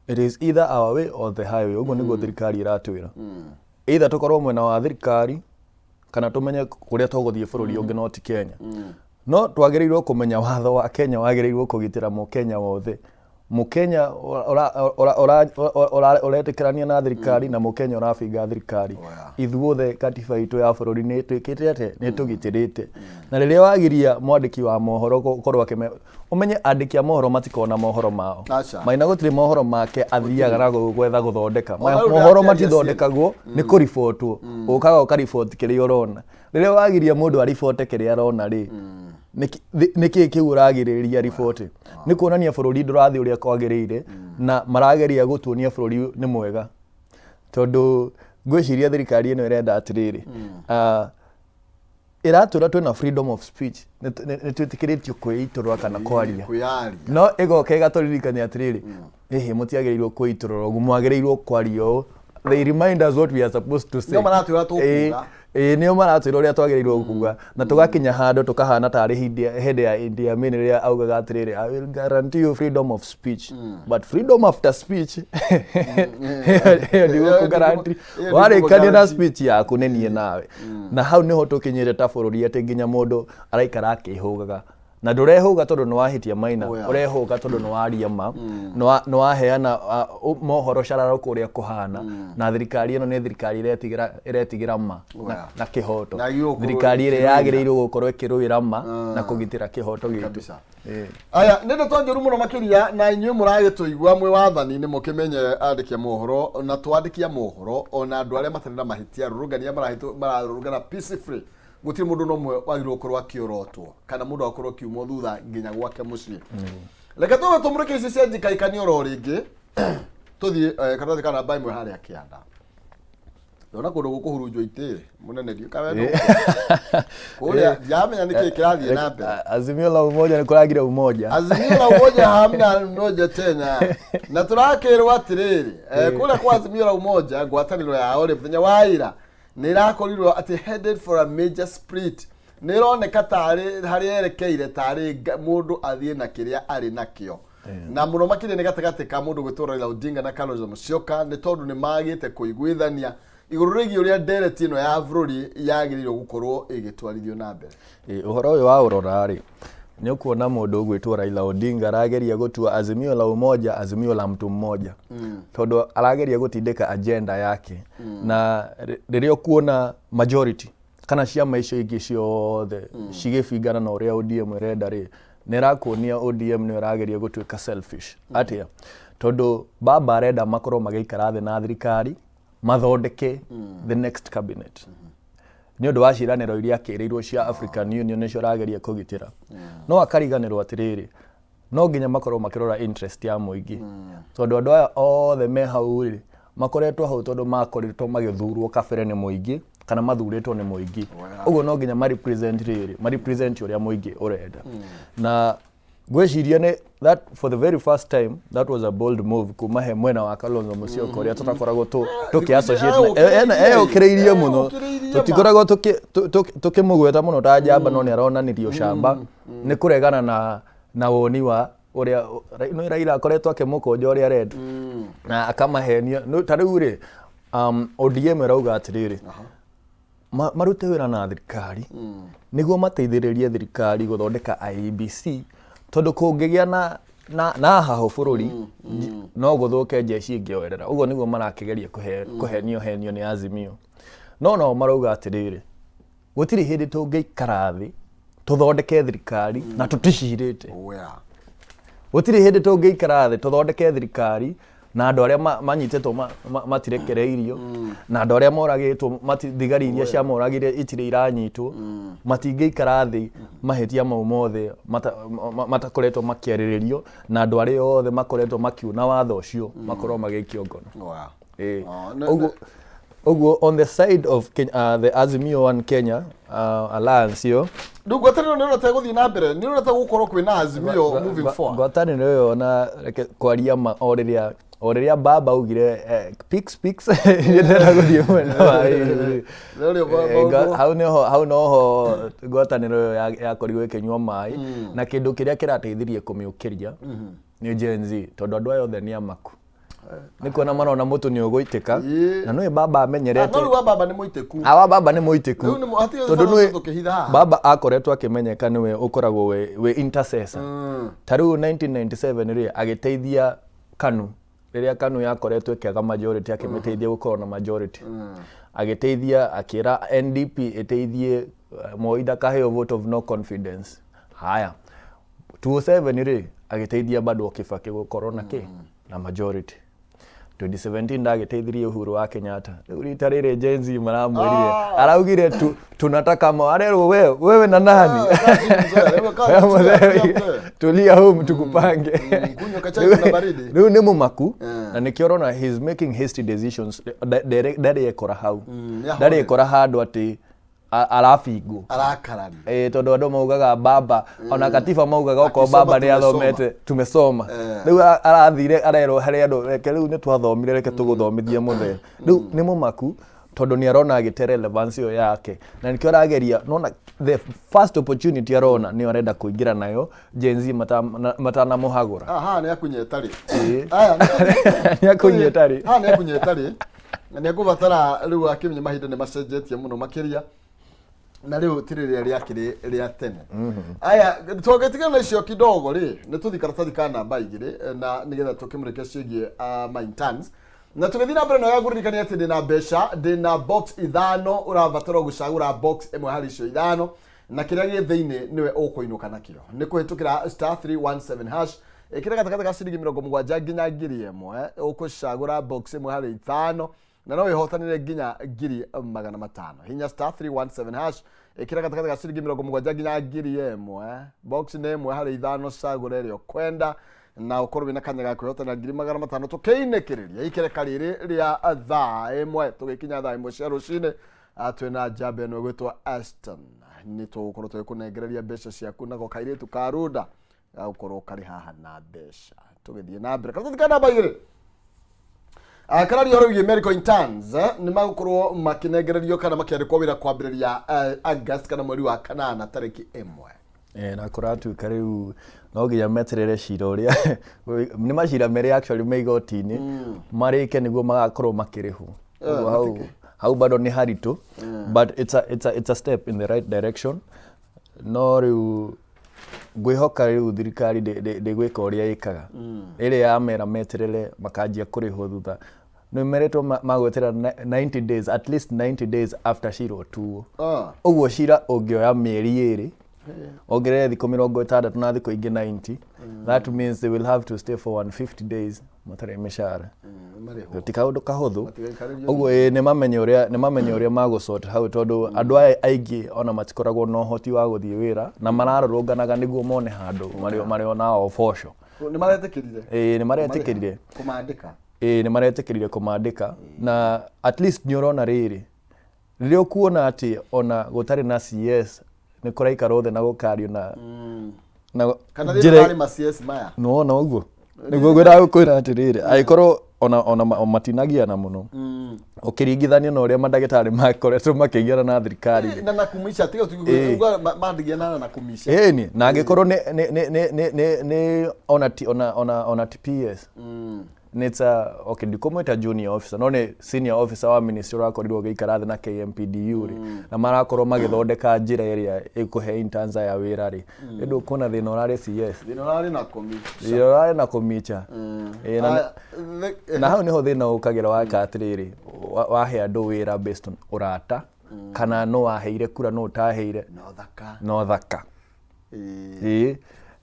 it is either our way or the highway. Ũguo nĩguo thirikari ĩratwĩra, either tũkorwo mwena wa thirikari kana tũmenye kũrĩa tũgũthiĩ bũrũri ũngĩ no ti Kenya. No twagĩrĩirwo kũmenya watho wa Kenya wagĩrĩirwo kũgitĩra mũkenya wothe, mũkenya ũretĩkĩrania na thirikari na mũkenya ũrabinga thirikari. Ithuothe katiba itũ ya bũrũri nĩ ĩtwĩkĩte atĩ nĩ ĩtũgitĩrĩte. Na rĩrĩa wagiria mwandĩki wa mohoro gũkorwo akĩme, ũmenye andĩki a mohoro matikona mohoro mao. Aca. Maina gũtirĩ mohoro make athiaga na gwetha gũthondeka. Ona rĩu Mohoro ndakĩaria. Matithondekagwo nĩ kũribotwo, ũkaga ũkariboti kĩrĩa ũrona. Rĩrĩa wagiria mũndũ aribote kĩrĩa arona rĩ, nĩkĩ kĩu ũragirĩrĩria riboti? Nĩ kuonania bũrũri ndũrathiĩ ũrĩa kwagĩrĩire, na marageria gũtuonia bũrũri nĩ mwega, tondũ ngwĩciria thirikari ĩno ĩrenda atĩrĩrĩ, ĩratwĩra twĩna freedom of speech, nĩ twĩtĩkĩrĩtio kwĩitũrũra kana kwaria. Kwĩyaria. No ĩgoka ĩgatũririkania atĩrĩrĩ, ĩhĩ, mũtiagĩrĩirwo kwĩitũrũra ũguo, mwagĩrĩirwo kwaria ũũ. They remind us what we are supposed to say. Nĩo maratwĩra tũkuga. Ĩĩ, nĩo maratwĩra ũrĩa twagĩrĩirwo kuga, na tũgakinya handũ tũkahana tarĩ hĩndĩ ya Idi Amin, rĩrĩa augaga atĩrĩrĩ, "I will guarantee you freedom of speech, but freedom after speech, ĩyo ndigũkũ guarantee." Ĩyo Warĩkania na ndikũguarantee. speech yaku nĩ niĩ nawe. Na hau nĩho tũkinyĩte ta bũrũri, atĩ nginya mũndũ araikara akĩhũgaga, na ndũrehũga tondũ nĩ wahĩtia, Maina. Ũrehũga tondũ nĩ waria ma, nĩ waheana mohoro cararũkũ ũrĩa kũhana. Na thirikari ĩno nĩ thirikari ĩretigĩra ma na kĩhoto. Na gũkorwo Thirikari ĩrĩa ĩkĩrũĩra. Yagĩrĩirwo gũkorwo ĩkĩrũĩra ma na kũgitĩra kĩhoto gitũ. Kabisa. Aya nĩ ndeto njũru mũno makĩria, na inyuĩ mũragĩtũigua mwĩ wathani-inĩ, mũkĩmenye andĩki a mohoro na twandĩki a mohoro, ona andũ arĩa matarĩ na mahĩtia, arũrũngani arĩa mararũrũngana peacefully, gũtirĩ mũndũ no ũmwe wagĩrĩirwo gũkorwo akĩorotwo kana mũndũ akorwo akiumwo thutha nginya gwake mũciĩ. Reke tũge tũmũrĩke ici cia njikaikani oro rĩngĩ, tũthiĩ karatathi ka namba 1 harĩa kĩanda. Ndona kũndũ gũkũhurunjwo itĩ mũnene, ndiũ kawe kũrĩa, ndiramenya nĩkĩ kĩrathiĩ na mbere. Azimio la Umoja nĩ kũragire umoja. Azimio la Umoja hamna mmoja tena, na tũrakĩrwo atĩrĩrĩ, kũrĩa kwa Azimio la Umoja, ngwatanĩro yao rĩ, mũthenya wa ira nĩ ĩrakorirwo atĩ headed for a major split. Nĩ ĩroneka tarĩ harĩa yerekeire tarĩ mũndũ athiĩ na kĩrĩa arĩ nakĩo, na mũno makĩria nĩ gatagatĩ ka mũndũ gwĩtwo Raila Odinga na Kalonzo Musyoka, nĩ tondũ nĩ magĩte kũiguithania igũrũ rĩgiĩ ũrĩa ndereti ĩno ya bũrũri yagĩrĩirwo gũkorwo ĩgĩtwarithio na mbere. Ĩ, ũhoro ũyũ wa ũrora rĩ, nĩ ũkuona mũndũ ũgwĩtwo Raila Odinga arageria gũtua Azimio la Umoja azimio la mtu mmoja, tondũ arageria gũtindĩka agenda yake. Na rĩrĩa ũkuona majority kana ciama icio ingĩ ciothe cigĩbingana na ũrĩa ODM ĩrenda rĩ, nĩ ĩrakuonia ODM nĩyo ĩrageria gũtuĩka selfish. Atĩa? Tondũ baba arenda makorwo magĩikara thĩ na thirikari mathondeke the next cabinet nĩ ũndũ wa ciĩranĩro iria akĩrĩirwo cia African Union, nĩcio arageria kũgitĩra. No akariganĩrwo atĩrĩrĩ, no nginya makorwo makĩrora interest ya mũingĩ, tondũ andũ aya othe me hau rĩ, makoretwo hau tondũ makoretwo magĩthurwo kabere nĩ mũingĩ kana mathurĩtwo nĩ mũingĩ. Ũguo no nginya ma represent rĩrĩ, ma represent ũrĩa mũingĩ ũrenda. Na ngwĩciria nĩ that for the very first time, that was a bold move kuma he mwena wa Kalonzo Musyoka, ũrĩa tũtakoragwo tũkĩ associate eyũkĩrĩirie mũno. Eyũkĩrĩirie ma. Tũtikoragwo tũkĩmũgweta mũno ta njamba, no nĩ aronanirie ũcamba nĩ kũregana na woni wa ũrĩa no Raila akoretwo akĩmũkũnja ũrĩa arenda na akamahenia. Ta rĩu rĩ, ODM ĩrauga atĩrĩrĩ, marute wĩra na thirikari nĩguo mateithĩrĩrie thirikari gũthondeka IEBC, tondũ kũngĩgĩa na hahũ bũrũri no gũthũke, jeshi ĩngĩoerera. Ũguo nĩguo marakĩgeria kũhenio henio nĩ Azimio. No nao marauga atĩrĩrĩ, gũtirĩ hĩndĩ tũngĩikara thĩ tũthondeke thirikari na tũticirĩte. Gũtirĩ hĩndĩ tũngĩikara thĩ tũthondeke thirikari. Na andũ arĩa manyitĩtwo matirekereirio, na andũ arĩa moragĩtwo thigari iria ciamoragire itirĩ iranyitwo, matingĩikara thĩ mahĩtia mau mothe matakoretwo makĩarĩrĩrio, na andũ arĩa othe makoretwo makiuna watho ũcio makorwo magĩikio ngono. Ĩĩ. Oh, Ũguo on the side of Kenya, the Azimio One Kenya Alliance ĩyo. Rĩu ngwatanĩro nĩ ũrona ta ĩgũthiĩ na mbere, nĩ ũrona ta gũkorwo kwĩna Azimio moving forward? Ngwatanĩro ĩyo, na reke kwaria ma, o rĩrĩa baba augire peaks peaks ndĩrenda gũthiĩ mwena wa Rĩu maũndũ- hau nĩho, hau noho ngwatanĩro ĩyo yakorirwo ĩkĩnyua maĩ, na kĩndũ kĩrĩa kĩrateithirie kũmĩũkĩria nĩ Gen Z, tondũ andũ aya othe nĩ amaku nĩ kuona marona mũtũ nĩ ũgũitĩka. Na nĩũĩ baba amenyerete. No rĩu wa baba nĩ mũitĩku. Awa baba nĩ mũitĩku. Rĩu hatirĩ tondũ bata nĩũĩ tũkĩhitha haha. Baba akoretwo akĩmenyeka nĩwe ũkoragwo wĩ intercessor. Ta rĩu 1997 rĩ, agĩteithia KANU rĩrĩa KANU yakoretwo ĩkĩaga majority, akĩmĩteithia gũkorwo na majority, agĩteithia akĩra NDP ĩteithie Moi ndakaheo vote of no confidence. Haya, 2007 rĩ, agĩteithia bado Kibaki gũkorwo na kĩ na majority. 2017 ndagĩteithirie Uhuru wa Kenyatta. Rĩu rita rĩrĩ Gen Z maramwĩrire, araugire tunataka arerwo wewe na nani? Ah, kaa chini mzee, wewe kaa Wewe tulia, mzee, tulia mzee. Tulia home tukupange. Kunywa kachai kuna baridi. Rĩu nĩ mũmaku na nĩkĩo ũrona he is making hasty decisions. Ndarĩ ekora hau, ndarĩ ekora handũ atĩ arabingwo. Arakararia. Tondũ andũ maugaga baba, ona katiba maugaga okorwo Akisoma baba nĩ tumesoma. athomete tumesoma. Rĩu arathire arerwo harĩ andũ, reke rĩu nĩ twathomire, reke tũgũthomithie mũthee. Rĩu nĩ mũmaku tondũ nĩ arona agĩte relevance ĩyo yake, na nĩkĩo arageria nona the first opportunity arona nĩyo arenda kũingĩra nayo Gen Z matanamũhagũra. Ah, haha nĩ akunyeta rĩ. Ĩĩ. Aya. Nĩ akunyeta rĩ. Haha nĩ akunyeta rĩ, na nĩ akũbatara rĩu akĩmenya mahinda nĩ macenjetie mũno makĩria, na rĩu ti rĩrĩa rĩakĩrĩ rĩa tene. Aya, tũngĩtigana na icio kidogo rĩ, nĩ tũthi karatathi ka namba 2 na nĩgetha tũkĩmũrĩke ciĩgiĩ ma interns, na tũgĩthiĩ na mbere na ũrĩa ngũririkania atĩ ndĩna mbeca, ndĩna box ithano, ũrabatara gũcagũra box ĩmwe harĩ icio ithano, na kĩrĩa gĩ thĩinĩ nĩwe ũkũinũka nakĩo nĩ kũhĩtũkĩra *317#. Ĩkĩra gatagatĩ ka ciringi 70 nginya 1000, ũkũcagũra box ĩmwe harĩ ithano na no wĩhotanĩre nginya 500,000. Hinya *317#, ĩkĩra gatagatĩ ka ciringi 70 nginya 1000, box nĩ ĩmwe harĩ ithano, cagũra ĩrĩa ũkwenda na ũkorwo wĩna kanya ga kwĩhotanĩra 500,000. Tũkĩinĩkĩrĩria ikereka rĩrĩ rĩa thaa 1, tũgĩkinya thaa 1 cia rũcinĩ, twĩna njamba ĩno ĩgwĩtwo Aston, nĩ tũgũkorwo tũgĩkũnengereria mbeca ciaku, nako kairĩtu ka runda gagũkorwo karĩ haha na mbeca. Tũgĩthiĩ na mbere, karatathi ka namba 2 kararia ũhoro wĩgiĩ medical interns, nĩ magũkorwo makĩnengererio kana makĩandĩkwo wĩra kwambĩrĩria August kana mweri wa kanana tarĩki 1. Na kũratuĩka rĩu no nginya meterere cira ũrĩa nĩ macira merĩ actually me igoti-inĩ marĩke nĩguo magakorwo makĩrĩhwo. Ũguo hau bado nĩ haritũ, but it's a step in the right direction. No rĩu ngwĩhoka rĩu thirikari ndĩgwĩka ũrĩa ĩkaga ĩrĩa yamera meterere makanjia kũrĩhwo thutha nĩ meretwo magweterera 90 days, at least 90 days after cira ũtuo. Ũguo cira ũngĩoya mĩeri 2, ongerere thikũ 60 na thikũ ingĩ 90, that means they will have to stay for 150 days matarĩ mĩcara. Marĩhwo. Ti kaũndũ kahũthũ. Matigaikarĩrio. Ũguo ĩĩ, nĩ mamenye ũrĩa magũsort hau, tondũ andũ aya aingĩ ona matikoragwo na ũhoti wa gũthiĩ wĩra na mararũrũnganaga nĩguo mone handũ marĩonaga ũboco. Nĩ maretĩkĩrire. Ĩĩ, nĩ maretĩkĩrire. Kũmandĩka. Ĩĩ, nĩ maretĩkĩrire kũmandĩka, na at least nĩ ũrona rĩrĩ rĩrĩa ũkuona atĩ ona gũtarĩ na CS nĩ kũraikarwo thĩ na gũkario na Kana njĩra- rĩrĩ ma CS maya. Nĩwona ũguo nĩguo ngwĩraga gũkwĩra atĩrĩrĩ, angĩkorwo ona matinagiana mũno ũkĩringithania na ũrĩa mandagĩtarĩ makoretwo makĩgiana na thirikari rĩ. Na kumisha tiga tuga mandigiana na kumisha. Ĩni, na angĩkorwo nĩ ona ti ona ti PS, nĩ ta okay, ndikumwĩta junior officer, no nĩ senior officer wa ministry ũrakorirwo ũgĩikara thĩ na KMPDU rĩ, na marakorwo magĩthondeka njĩra ĩrĩa ĩkũhe interns aya wĩra rĩ, ĩ ndũkuona thĩna ũrarĩ CS? Thĩna ũrarĩ na komi. Thĩna ũrarĩ na komicha. Ĩ, na hau nĩho thĩna ũkagĩra waka atĩrĩrĩ, wahe andũ wĩra based on ũrata kana no waheire kura no ũtaheire. No thaka. No thaka. Ĩĩ. Ĩĩ,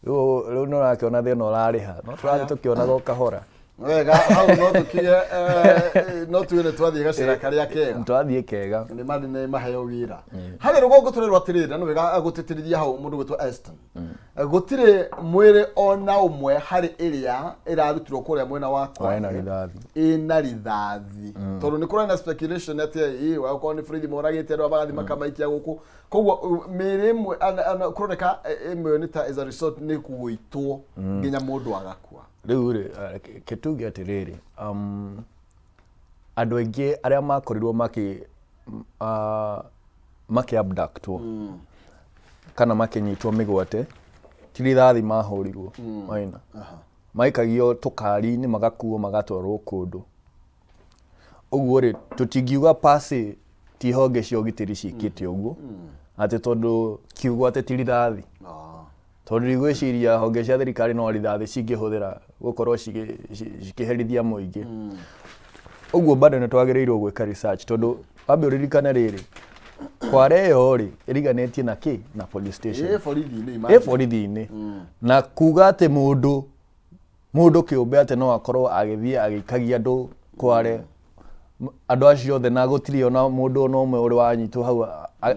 rĩu nĩ ũrakĩona thĩna ũrarĩha, no tũrathiĩ tũkĩonaga o kahora. Wega hau no tũkige no tuge nĩ twathiĩ gacĩra karĩa kega. Twathiĩ kega. Nĩ marĩ nĩ maheo wĩra harĩ rũgongo tũrerwo atĩrĩrĩ, na nĩ wega gũtĩtĩrithia hau mũndũ gwĩtwo Eston, gũtirĩ mwĩrĩ ona ũmwe harĩ ĩrĩa ĩrarutirwo kũrĩa mwena wa Warĩ na Kwale rithathi. Ĩna rithathi, tondũ nĩ kũrarĩ na speculation atĩ ĩ wakorwo nĩ borithi moragĩte andũ aya magathiĩ makamaikia gũkũ. Koguo mĩĩrĩ ĩmwe kũroneka ĩmwe nĩ ta as a result nĩ kũgũitwo nginya mũndũ agakua. Rĩu rĩ, kĩtuge atĩrĩrĩ, andũ aingĩ arĩa makorirwo makĩ abductwo kana makĩnyitwo mĩgwate ti rithathi mahũrirwo maina, maikagio tũkari-inĩ, magakuo, magatwarwo kũndũ ũguo rĩ, tũtingiuga pasi ti honge cia ũgitĩri ciĩkĩte ũguo, atĩ tondũ kiugo atĩ ti rithathi, tondũ ndigwĩciria honge cia thirikari no rithathi cingĩhũthĩra gũkorwo cikĩherithia mũingĩ ũguo. Bado nĩ twagĩrĩirwo gwĩka research, tondũ wambe ũririkane rĩrĩ, Kware ĩyo rĩ, ĩriganĩtie na kĩ na police station. Ĩ borithi-inĩ. Ĩ Imagine. Borithi-inĩ, na kuga atĩ mũndũ kĩũmbe atĩ no akorwo agĩthiĩ agĩikagia andũ Kware, andũ acio othe, na gũtirĩ ona mũndũ ona ũmwe ũrĩ wanyitwo hau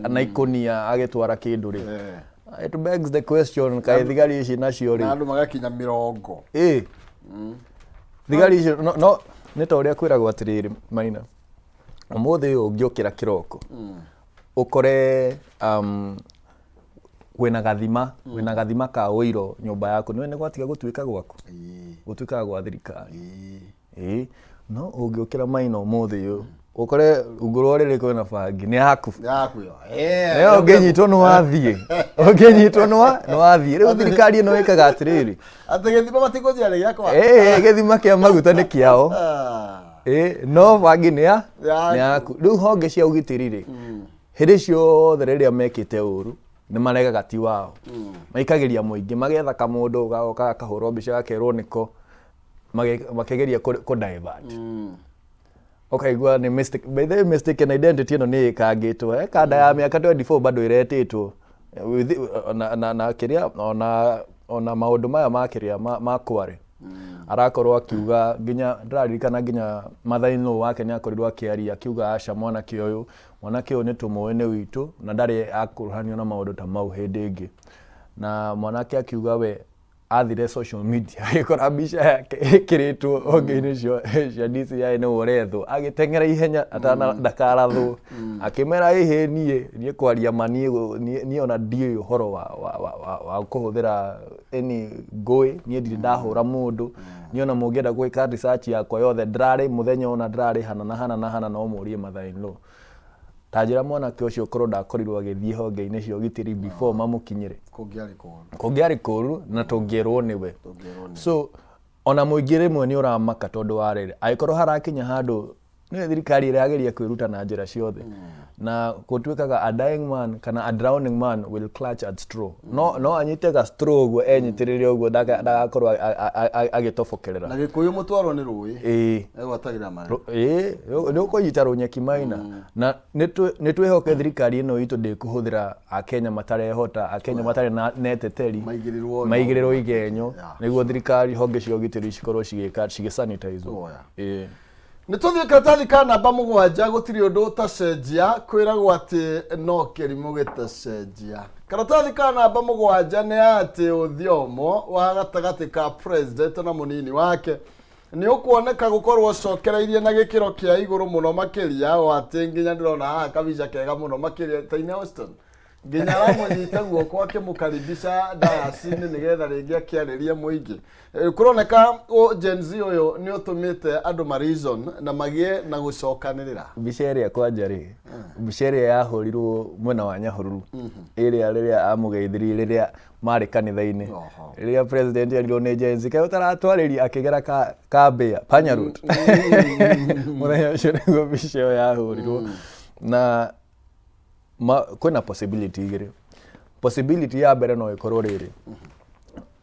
na ikũnia agĩtwara kĩndũ rĩ, it begs the question, kaĩ thigari ici nacio Na rĩ, andũ magakinya 40. Ĩ thigari icio no nĩ ta ũrĩa kwĩragwo atĩrĩrĩ, Maina, ũmũthĩ ũyũ ũngĩũkĩra kĩroko ũkore wĩna gathima ka ũiro nyũmba yaku, nĩwe nĩ gwatiga gũtuĩka gwaku, gũtuĩkaga gwa thirikari. Ĩĩ, no ũngĩũkĩra, Maina, ũmũthĩ ũyũ ũkore rungu rwa ũrĩrĩ kwĩna bangi, nĩ yaku. Yaku ĩyo. Ĩyo ũngĩnyitwo nĩ wathiĩ, ũngĩnyitwo nĩ wathiĩ. Rĩu thirikari ĩno ĩkaga atĩrĩrĩ, Atĩ gĩthima matikũnjĩra nĩ gĩakwa. Ĩĩ, gĩthima kĩa maguta nĩ kĩao. Ĩĩ, no bangi nĩ ya Yaku. Nĩ yaku. Rĩu honge cia ũgitĩri rĩ, hĩndĩ ciothe rĩrĩa mekĩte ũru nĩ maregaga ti wao, maikagĩria mũingĩ, magetha kamũndũ gagoka gakahũrwo mbica gakerwo nĩko, makĩgeria kũ divert. Ũkaigua nĩ mistake, by the way, mistaken identity ĩno nĩ ĩkangĩtwo, kanda ya mĩaka 24 bado ĩretĩtwo na kĩrĩa ona maũndũ maya ma kĩrĩa ma Kware arakorwo akiuga, nginya ndĩraririkana nginya mother-in-law wake nĩ akorirwo akĩaria akiuga, aca, mwanake ũyũ nĩ tũmũĩ, nĩ witũ na ndarĩ akuruhanio na maũndũ ta mau hĩndĩ ĩngĩ. Na mwanake akiuga we athire social media agĩkora mbica yake ĩkĩrĩtwo honge-inĩ cia DCI, nĩwe ũrethwo, agĩteng'era ihenya atana ndakarathwo, akĩmera, ĩhĩ, niĩ kwaria ma, niĩ ona ndiũĩ ũhoro wa kũhũthĩra any ngũĩ, niĩ ndirĩ ndahũra mũndũ, niĩ ona mũngĩenda gwĩka research yakwa yothe, ndĩrarĩ mũthenya ũna, ndĩrarĩ hana na hana na hana, no mũrie mother-in-law. Ta njĩra, mwanake ũcio korwo ndakorirwo agĩthiĩ honge-inĩ cia ũgitĩri before mamũkinyĩre, Kũngĩarĩ kũũru. Kũngĩarĩ kũũru na tũngĩerwo nĩwe. Tũngĩerwo nĩwe. So ona mũingĩ rĩmwe nĩ ũramaka, tondũ wa rĩrĩ, angĩkorwo harakinya handũ nĩwe thirikari ĩrageria kwĩruta na njĩra ciothe, na gũtuĩkaga a dying man kana a drowning man will clutch at straw, no anyite ga straw ũguo enyitĩrĩre ũguo ndagakorwo agĩtobokerera. Na Gĩkũyũ, mũtwarwo nĩ rũĩ Ĩĩ. Egwatagĩra maĩ. Ĩĩ, nĩ ũkũnyita rũnyeki, Maina, na nĩ twĩhoke thirikari ĩno itũ ndĩkũhũthĩra Akenya matarehota, Akenya matarĩ na eteteri, Maigĩrĩrwo maigĩrĩrwo igenyo nĩguo thirikari, honge cia ũgitĩri cikorwo cigĩka cigĩsanitize. Oya. Ĩĩ. Nĩ tũthiĩ karatathi ka namba 7. Gũtirĩ ũndũ ũtacenjia, kwĩragwo atĩ no kĩrimũ gĩtacenjia. Karatathi ka namba 7 nĩ atĩ ũthiomo wa gatagatĩ ka president na mũnini wake nĩ ũkuoneka gũkorwo ũcokereirie na gĩkĩro kĩa igũrũ mũno makĩria, o atĩ nginya ndĩrona haha kabica kega mũno makĩria Taine Austin nginya aramũnyita guoko akĩmũkaribisha dayasi-inĩ nĩgetha rĩngĩ akĩarĩrie mũingĩ. Kũroneka Gen Z ũyũ nĩ ũtũmĩte andũ ma reason na magĩe na gũcokanĩrĩra. Mbica ĩrĩa kwanja rĩ, mbica ĩrĩa yahũrirwo mwena wa Nyahururu, ĩrĩa rĩrĩa amũgeithirie rĩrĩa marĩ kanitha-inĩ, rĩrĩa president erirwo nĩ Gen Z, kaĩ ũtaratwarĩria, akĩgera kambĩa panya road, mũthenya ũcio nĩguo mbica ĩyo yahũrirwo. Na kwĩna possibility igĩrĩ. Possibility ya mbere no ĩkorwo rĩrĩ,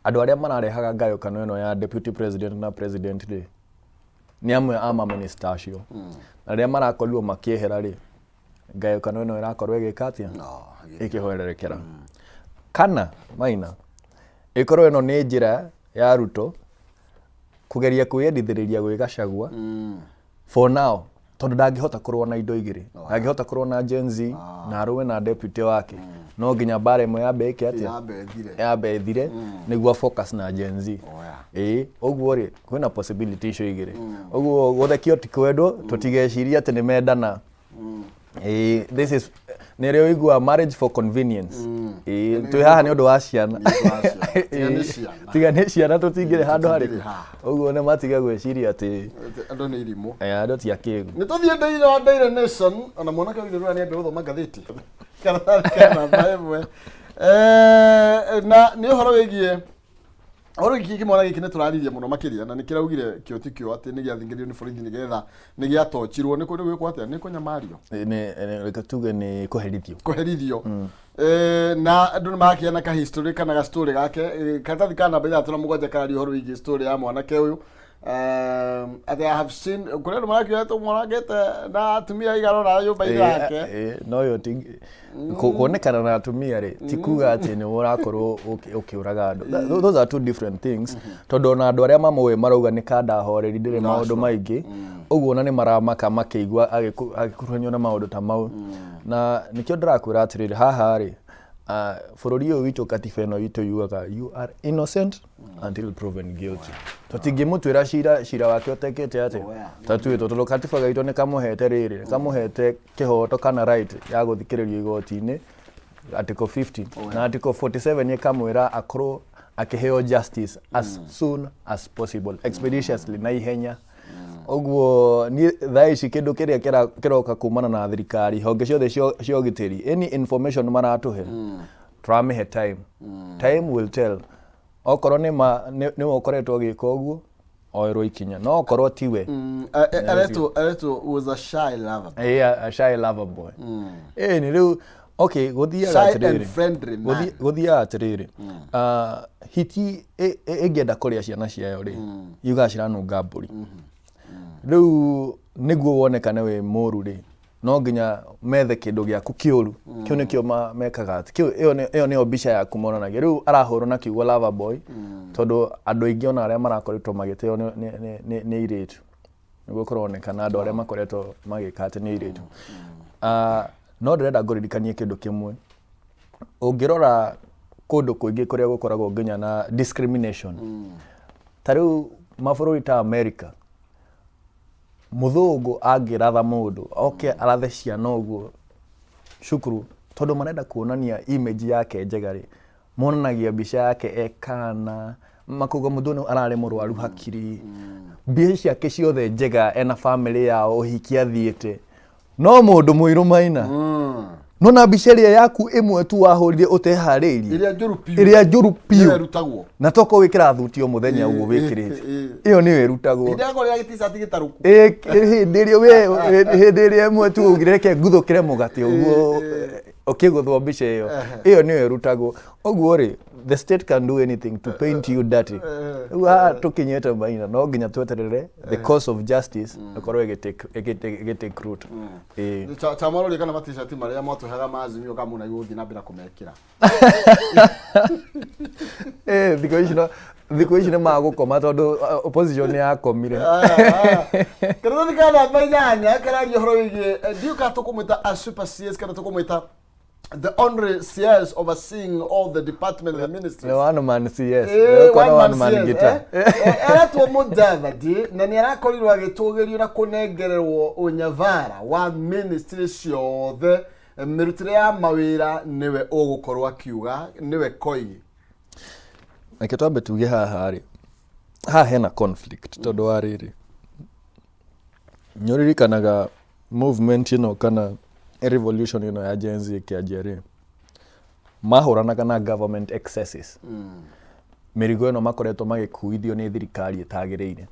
andũ arĩa mararehaga ngayũkano ĩno ya deputy president na president rĩ, nĩ amwe a maminista acio, na rĩrĩa marakorirwo makĩehera rĩ, ngayũkano ĩno ĩrakorwo ĩgĩka atĩa? No, Ĩkĩhwererekera. Kana, Maina, ĩkorwo ĩno nĩ njĩra ya Ruto. Kũgeria kwĩyendithĩrĩria gwĩ Gachagua for now, tondũ ndangĩhota kũrũa na indo igĩrĩ, ndangĩhota kũrũa na Gen Z na arũe na deputy wake. No nginya mbara ĩmwe yambe ĩke atĩa? Yambe ĩthire. Yambe ĩthire nĩguo focus na Gen Z. Oya. Ĩĩ, ũguo rĩ, kwĩna possibility icio igĩrĩ. Ũguo gũthekio ti kwendwo, tũtigecirie atĩ nĩ mendana. Ĩĩ, this is nĩ rĩo ũiguaga marriage for convenience. Ĩĩ, twĩ haha nĩ ũndũ wa ciana. Nĩ ũndũ wa ciana. Tiga nĩ ciana. Tiga nĩ ciana tũtingĩrĩ handũ Tũtingĩrĩ harĩkũ. haha. Ũguo nĩ matige gwĩciria atĩ Andũ nĩ irimũ. Andũ ti akĩgu. Nĩ tũthiĩ Daily wa Daily Nation, ona mwanake ũyũ rĩu nĩambe gũthoma ngathĩti karatathi ka namba 1. Na nĩ ũhoro wĩgiĩ ũhoro wĩgiĩ kĩmwana gĩkĩ nĩ tũraririe mũno makĩria, na nĩ kĩraugire kĩo ti kĩo atĩ nĩ gĩathingĩrio nĩ borithi nĩgetha nĩ gĩatochirwo nĩ kũ- nĩ gwĩkwo atĩa, nĩ kũnyamario? Reke tuge nĩ kũherithio. Kũherithio. Na andũ nĩ marakĩana ka history kana ga story gake. Karatathi ka namba 67 kararia ũhoro wĩgiĩ story ya mwanake ũyũ, atĩ I have seen kũrĩ andũ marakiuga atĩ mwanakete na atumia aigana ũna nyũmba-inĩ yake. No yo ti kuonekana na atumia rĩ, ti kuga atĩ nĩ ũrakorwo ũkĩũraga andũ. Those are two different things, tondũ ona andũ arĩa mamũĩ marauga nĩ kanda horeri, ndĩrĩ maũndũ maingĩ ũguo, ona nĩ maramaka makĩigua agĩkuruhanio na maũndũ ta mau. Na nĩkĩo ndĩrakwĩra atĩrĩrĩ, haha rĩ, bũrũri ũyũ witũ, katiba ĩno itũ yugaga you are innocent until proven guilty. Tũtingĩmũtuĩra cira wake ũtekĩte atĩ tatuĩtwo, tondũ katiba gaitũ nĩ kamũhete rĩrĩ, nĩ kamũhete kĩhoto kana right ya gũthikĩrĩrio igoti-inĩ, article 50, na article 47 ĩkamwĩra akorwo akĩheo justice as soon as possible, expeditiously, na ihenya. Ũguo niĩ thaa ici kĩndũ kĩrĩa kĩroka kumana na thirikari, honge ciothe cia ũgitĩri, any information maratũhe, tũramĩhe time. Time will tell. Okorwo nĩ ma nĩwe ũkoretwo ũgĩka ũguo, oerwo ikinya, no okorwo tiwe. Aretwo was a shy lover. Yeah, a shy lover boy. Nĩ rĩu okay, gũthiaga Shy and atĩrĩrĩ, friendly man. Gũthiaga atĩrĩrĩ, hiti ĩngĩenda kũrĩa ciana ciayo rĩ, yugaga ciranunga mbũri. Rĩu nĩguo wonekane wĩ mũru rĩ, no nginya methe kĩndũ gĩaku kĩũru. Kĩu nĩkĩo mekaga atĩ kĩu ĩyo nĩyo mbica yaku monanagia. Rĩu arahũrwo na kiugo lover boy tondũ andũ aingĩ ona arĩa marakoretwo magĩteo nĩ airĩtu, nĩguo kũronekana andũ arĩa makoretwo magĩka atĩ nĩ airĩtu. No ndĩrenda ngũririkanie kĩndũ kĩmwe. Ũngĩrora kũndũ kũingĩ kũrĩa gũkoragwo nginya na discrimination, ta rĩu mabũrũri ta America, mũthũngũ angĩratha mũndũ oke arathe ciana ũguo cukuru, tondũ marenda kuonania image yake njega rĩ, monanagia mbica yake ekana makauga mũndũ ũyũ ararĩ mũrwaru hakiri, mbica ciake ciothe njega ena family yao, ũhiki athiĩte, no mũndũ mũirũ maina nona mbica ĩrĩa yaku ĩmwe tu wahũrire ũteharĩirie. Ĩrĩa njũru piũ. Ĩrĩa njũru piũ. Nĩyo ĩrutagwo. Na toko wĩkĩra thuti o mũthenya ũguo wĩkĩrĩte, ĩyo nĩyo ĩrutagwo. Hĩndĩ ĩrĩa ngorera gĩticati gĩtarũku. Hĩndĩ ĩrĩa we hĩndĩ ĩrĩa ĩmwe tu ugire reke nguthũkĩre mũgate ũguo ũkĩgũthwo, mbica ĩyo nĩyo ĩrutagwo. Ũguo rĩ, the state can do anything to paint you dirty. Rĩu haha tũkinyĩte maina, no nginya tweterere the course of justice ĩkorwo ĩgĩtake root. Ĩĩ. Chamwaroria kana maticati marĩa mwatũheaga ma Azimio kamuna gũthiĩ na mbere kũmekĩra? Thikũ ici no thikũ ici nĩ magũkoma tondũ opposition nĩ yakomire. Karatathi ka namba 8 kararia ũhoro wĩgiĩ ndiũ kana tũkũmwĩta a super CS kana tũkũmwĩta the only CS overseeing all the department and the ministries. Nĩ one man CS. One Ũkona man one man CS, guitar. Aretwo Mudavadi na nĩ arakorirwo agĩtũgĩrio na kũnengererwo ũnyabara wa ministry ciothe, mĩrutĩre ya mawĩra nĩwe ũgũkorwo akiuga nĩwe koigi. Reke twambe tuge haha rĩ, haha hena conflict, tondũ wa rĩrĩ, nĩ ũririkanaga movement ĩno kana revolution ĩno ya Gen Z ĩkĩanjia rĩ, mahũranaga na government excesses, mĩrigo ĩno makoretwo magĩkuithio nĩ thirikari ĩtagĩrĩire.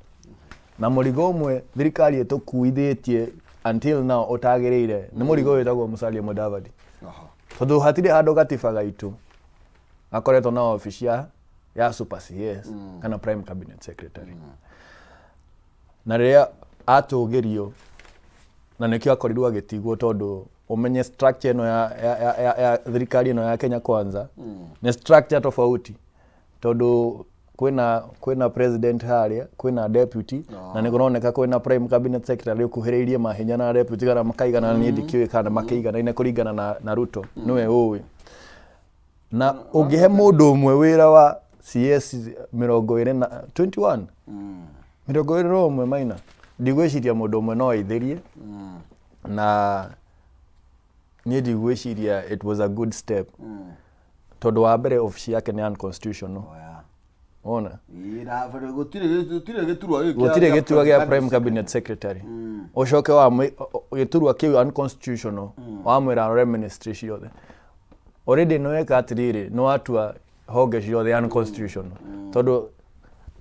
Na mũrigo ũmwe thirikari ĩtũkuithĩtie until now ũtagĩrĩire nĩ mũrigo wĩtagwo Musalia Mudavadi, tondũ hatirĩ handũ gatiba gaitũ gakoretwo na obici ya super CS kana prime cabinet secretary. Na rĩrĩa atũgĩrio, na nĩkĩo akorirwo agĩtigwo, tondũ ũmenye structure ĩno ya thirikari ĩno ya Kenya Kwanza nĩ structure tofauti, tondũ Kwĩna president harĩa, kwĩna deputy, na nĩ kũroneka kwĩna prime cabinet secretary ũkuhĩrĩirie mahinya na deputy, kana makaigana, niĩ ndikĩũĩ kana makĩiganaine kũringana na Ruto nĩwe ũĩ. Na ũngĩhe mũndũ ũmwe wĩra wa CS 21, 21 maina, ndigwĩciria mũndũ ũmwe no aithĩrie, na niĩ ndigwĩciria it was a good step, tondũ wa mbere obici yake nĩ unconstitutional. Ona Gũtirĩ gĩturwa gĩkĩ gũtirĩ gĩturwa gĩa prime cabinet secretary. Ũcoke wa gĩturwa kĩu unconstitutional, wamwĩra arore ministry ciothe, already nĩ weka atĩrĩrĩ, nĩ watua honge ciothe unconstitutional, tondũ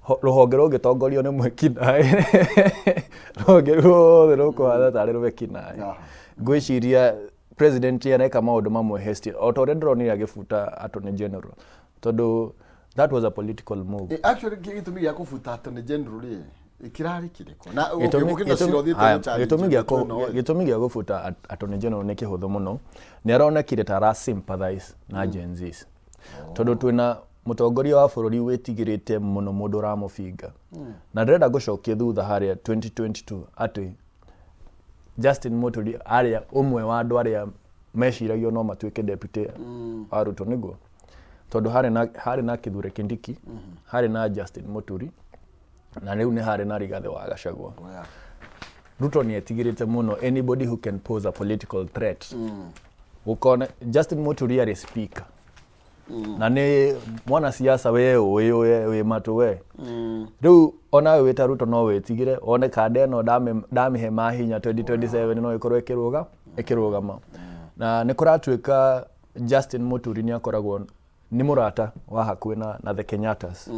rũhonge rũngĩtongorio nĩ mwĩkinaĩ, rũhonge ruothe rũkũhana tarĩ rwĩkinaĩ. Ngwĩciria president areka maũndũ mamwe hasty, o ta ũrĩa ndĩronire agĩbuta attorney general, tondũ that was a political move. Actually, gĩtũmi gĩa kũbuta attorney general rĩ, kĩrarĩ kĩrĩkũ na gũkĩna cira ũthiĩte gũ-challenge ndeto ĩno ĩ? Gĩtũmi gĩa gũbuta attorney general nĩ kĩhũthũ mũno. Nĩ aronekire ta ara sympathize na Gen Zs, tondũ twĩna mũtongoria wa bũrũri wĩtigĩrĩte mũno mũndũ ũramũbinga. Na ndĩrenda gũcokia thutha harĩa 2022, atĩ Justin Muturi arĩa ũmwe wa andũ arĩa meciragio no matuĩke deputy wa Ruto, nĩguo tondũ harĩ na Kithure Kindiki, harĩ na Justin Muturi, na rĩu nĩ harĩ na Rigathĩ wa Gachagua. Ruto nĩ etigĩrĩte mũno anybody who can pose a political threat. Gũkona Justin Muturi arĩ speaker na nĩ mwanasiasa, we ũĩ we wĩ matũ we. Rĩu onawe wĩ ta Ruto no wĩtigĩre wone kanda ĩno ndamĩhe mahinya 2027 no ĩkorwo ĩkĩrũgama. Na nĩ kũratuĩka Justin Muturi nĩ akoragwo nĩ mũrata wa hakuhĩ na the Kenyattas,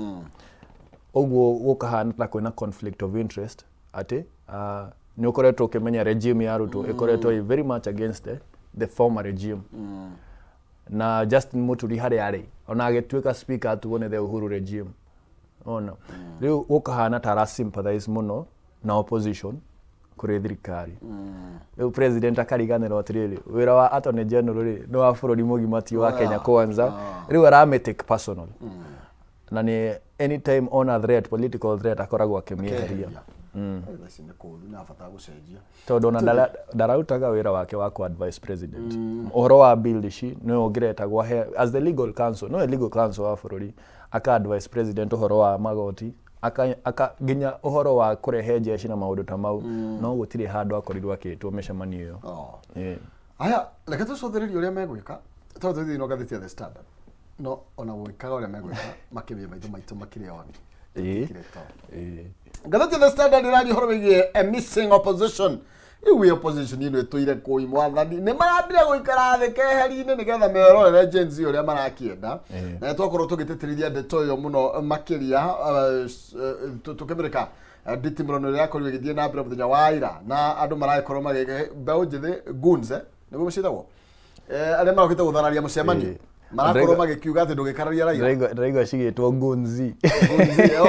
ũguo gũkahana ta kwĩna conflict of interest, atĩ nĩ ũkoretwo ũkĩmenya regime ya Ruto ĩkoretwo ĩ very much against the former regime, na Justin Muturi harĩa arĩ ona agĩtuĩka speaker atuo nĩ the Uhuru regime. Ona rĩu gũkahana ta ara sympathize mũno na opposition kũrĩ thirikari. Rĩu president akariganĩrwo atĩrĩrĩ, wĩra wa attorney general rĩ, nĩ wa bũrũri mũgima, ti wa Kenya Kwanza. Rĩu aramĩ personal, na nĩ anytime on a threat, political threat, akoragwo akĩmĩeheria. Thaa ici nĩ kũũru, nĩ abatara gũcenjia. Tondũ ona ndararutaga wĩra wake wa ku advise president ũhoro wa bill ici. Nĩwe ũngĩretagwo he as the legal counsel, nĩwe legal counsel wa bũrũri, aka advise president ũhoro wa magoti, aka nginya ũhoro wa kũrehe jeshi na maũndũ ta mau, no gũtirĩ handũ akorirwo akĩtwo mĩcemanio ĩyo. Aya, reke tũcũthĩrĩrie ũrĩa megwĩka, tondũ tũthiĩ thĩinĩ wa ngathĩti ya The Standard, no ona gwĩkaga ũrĩa megwĩka makĩmia maitho maitũ makĩrĩ on. Kĩrĩ to. Ngathĩti ya The Standard ĩraria ũhoro wĩgiĩ a missing opposition. Rĩu ĩ opposition ĩno ĩtũire kũi mwathani, nĩ marambire gũikara thĩ keheri-inĩ nĩgetha merorere Gen Z ũrĩa marakĩenda. Na twakorwo tũgĩtĩtĩrithia ndeto ĩyo mũno makĩria, tũkĩmĩrĩka nditimũrano ĩrĩa yakorirwo ĩgĩthiĩ na mbere mũthenya wa ira, na andũ maragĩkorwo magĩ mbeũ njĩthĩ, goons, nĩguo ciĩtagwo, arĩa marokĩte gũthararia mũcemanio, marakorwo magĩkiuga atĩ ndũgĩkararia Raila. Ndĩraigua cigĩtwo gunzi. Gunzi, oh.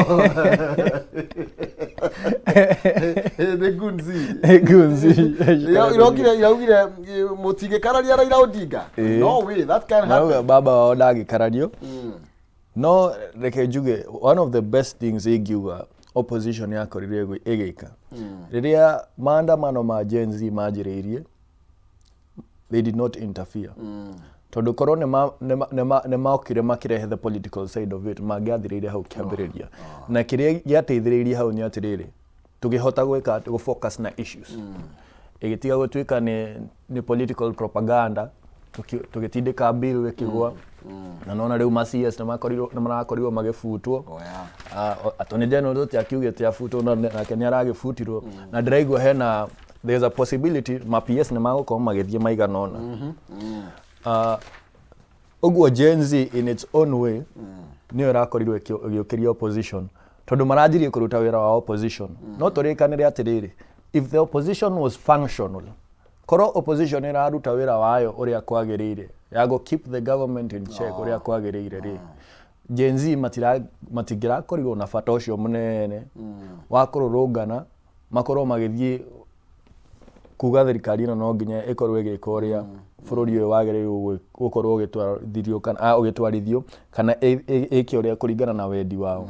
Nĩ gunzi. Gunzi. Irokire iraugire mũtingĩkararia Raila Odinga. No way that can happen. Marauga baba wao ndangĩkarario. No reke njuge, one of the best things ingiuga opposition yakorire ĩgĩka rĩrĩa maandamano ma Gen Z manjĩrĩirie, they did not interfere, tondũ korwo nĩ mokire makĩrehe the political side of it, mangĩathirĩire hau kĩambĩrĩria. Na kĩrĩa gĩateithĩrĩirie hau nĩ atĩrĩrĩ, tũkĩhota gwĩka atĩ gũ focus na issues, ĩgĩtiga gũtuĩka nĩ political propaganda, tũgĩtindĩka bill ĩkĩgwa. Na nona rĩu ma CS nĩ marakorirwo magĩbutwo. Oh, yeah. Attorney General tũtiakiugĩte abutwo, no nake nĩ aragĩbutirwo, na ndĩraigua hena there's a possibility ma PS nĩ magũkorwo magĩthiĩ maigana ũna. Ũguo Gen Z in its own way nĩyo ĩrakorirwo ĩgĩũkĩria opposition, tondũ maranjirie kũruta wĩra wa opposition. No tũrĩkanĩre atĩrĩrĩ, if the opposition was functional, korwo opposition ĩraruta wĩra wayo ũrĩa kwagĩrĩire, ya go keep the government in check ũrĩa kwagĩrĩire rĩ, Gen Z matingĩrakorirwo na bata ũcio mũnene wa kũrũrũngana, makorwo magĩthiĩ kuga thirikari ĩno no nginya ĩkorwo ĩgĩka ũrĩa. bũrũri ũyũ wagĩrĩirwo gũkorwo ũgĩtwarithio kana ũgĩtwarithio kana ĩke ũrĩa kũringana na wendi wao,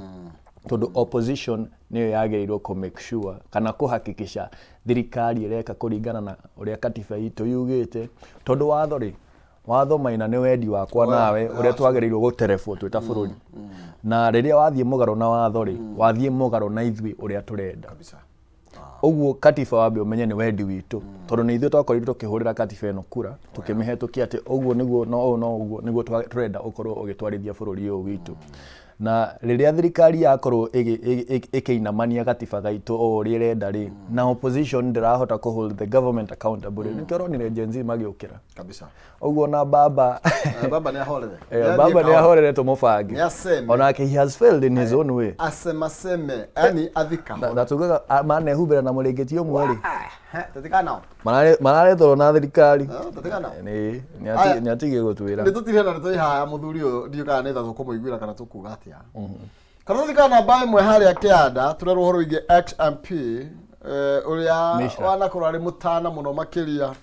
tondũ opposition nĩyo yagĩrĩirwo kũ make sure kana kũhakikisha thirikari ĩreka kũringana na ũrĩa katiba itũ yugĩte, tondũ watho rĩ, watho maina nĩ wendi wakwa nawe ũrĩa twagĩrĩirwo gũterebwo twĩ ta bũrũri, na rĩrĩa wathiĩ mũgarũ na watho rĩ, wathiĩ mũgarũ na ithuĩ ũrĩa tũrenda. Kabisa. Ũguo katiba wambe ũmenye nĩ wendi witũ, tondũ nĩ ithuĩ twakorirwo tũkĩhũrĩra katiba ĩno kura, tũkĩmĩhetũkia atĩ ũguo nĩguo no ũũ no ũguo nĩguo tũrenda ũkorwo ũgĩtwarithia bũrũri ũyũ witũ. Na rĩrĩa thirikari yakorwo ĩkĩinamania gatiba gaitũ o ũrĩa ĩrenda rĩ, na opposition ndĩrahota kũ hold the government accountable rĩ, nĩkĩo ũronire Gen Z magĩũkĩra. Kabisa. Ũguo na baba Baba nĩ ahorere. Baba nĩ ahorere tũmũbange. Nĩ aceme. Onake he has failed in his own way. Asemaseme, yani athika. Na tugaga manehumbĩra na mũrĩngĩti ũmwe rĩ, Tatika nao. Mararethorwo na thirikari. Tatika nao. Nĩ Aya. nĩ atige gũtwĩra. Nĩ tũtire na nĩ twĩ haha mũthuri ũyũ, ndiũ kana nĩ tha tũkũmũiguĩra kana tũkuga atĩa. Karatathi ka namba 1 harĩa kĩanda tũrerwo ũhoro wĩgiĩ XMP, ũrĩa Mishra. wanakorwo arĩ mũtana mũno makĩria,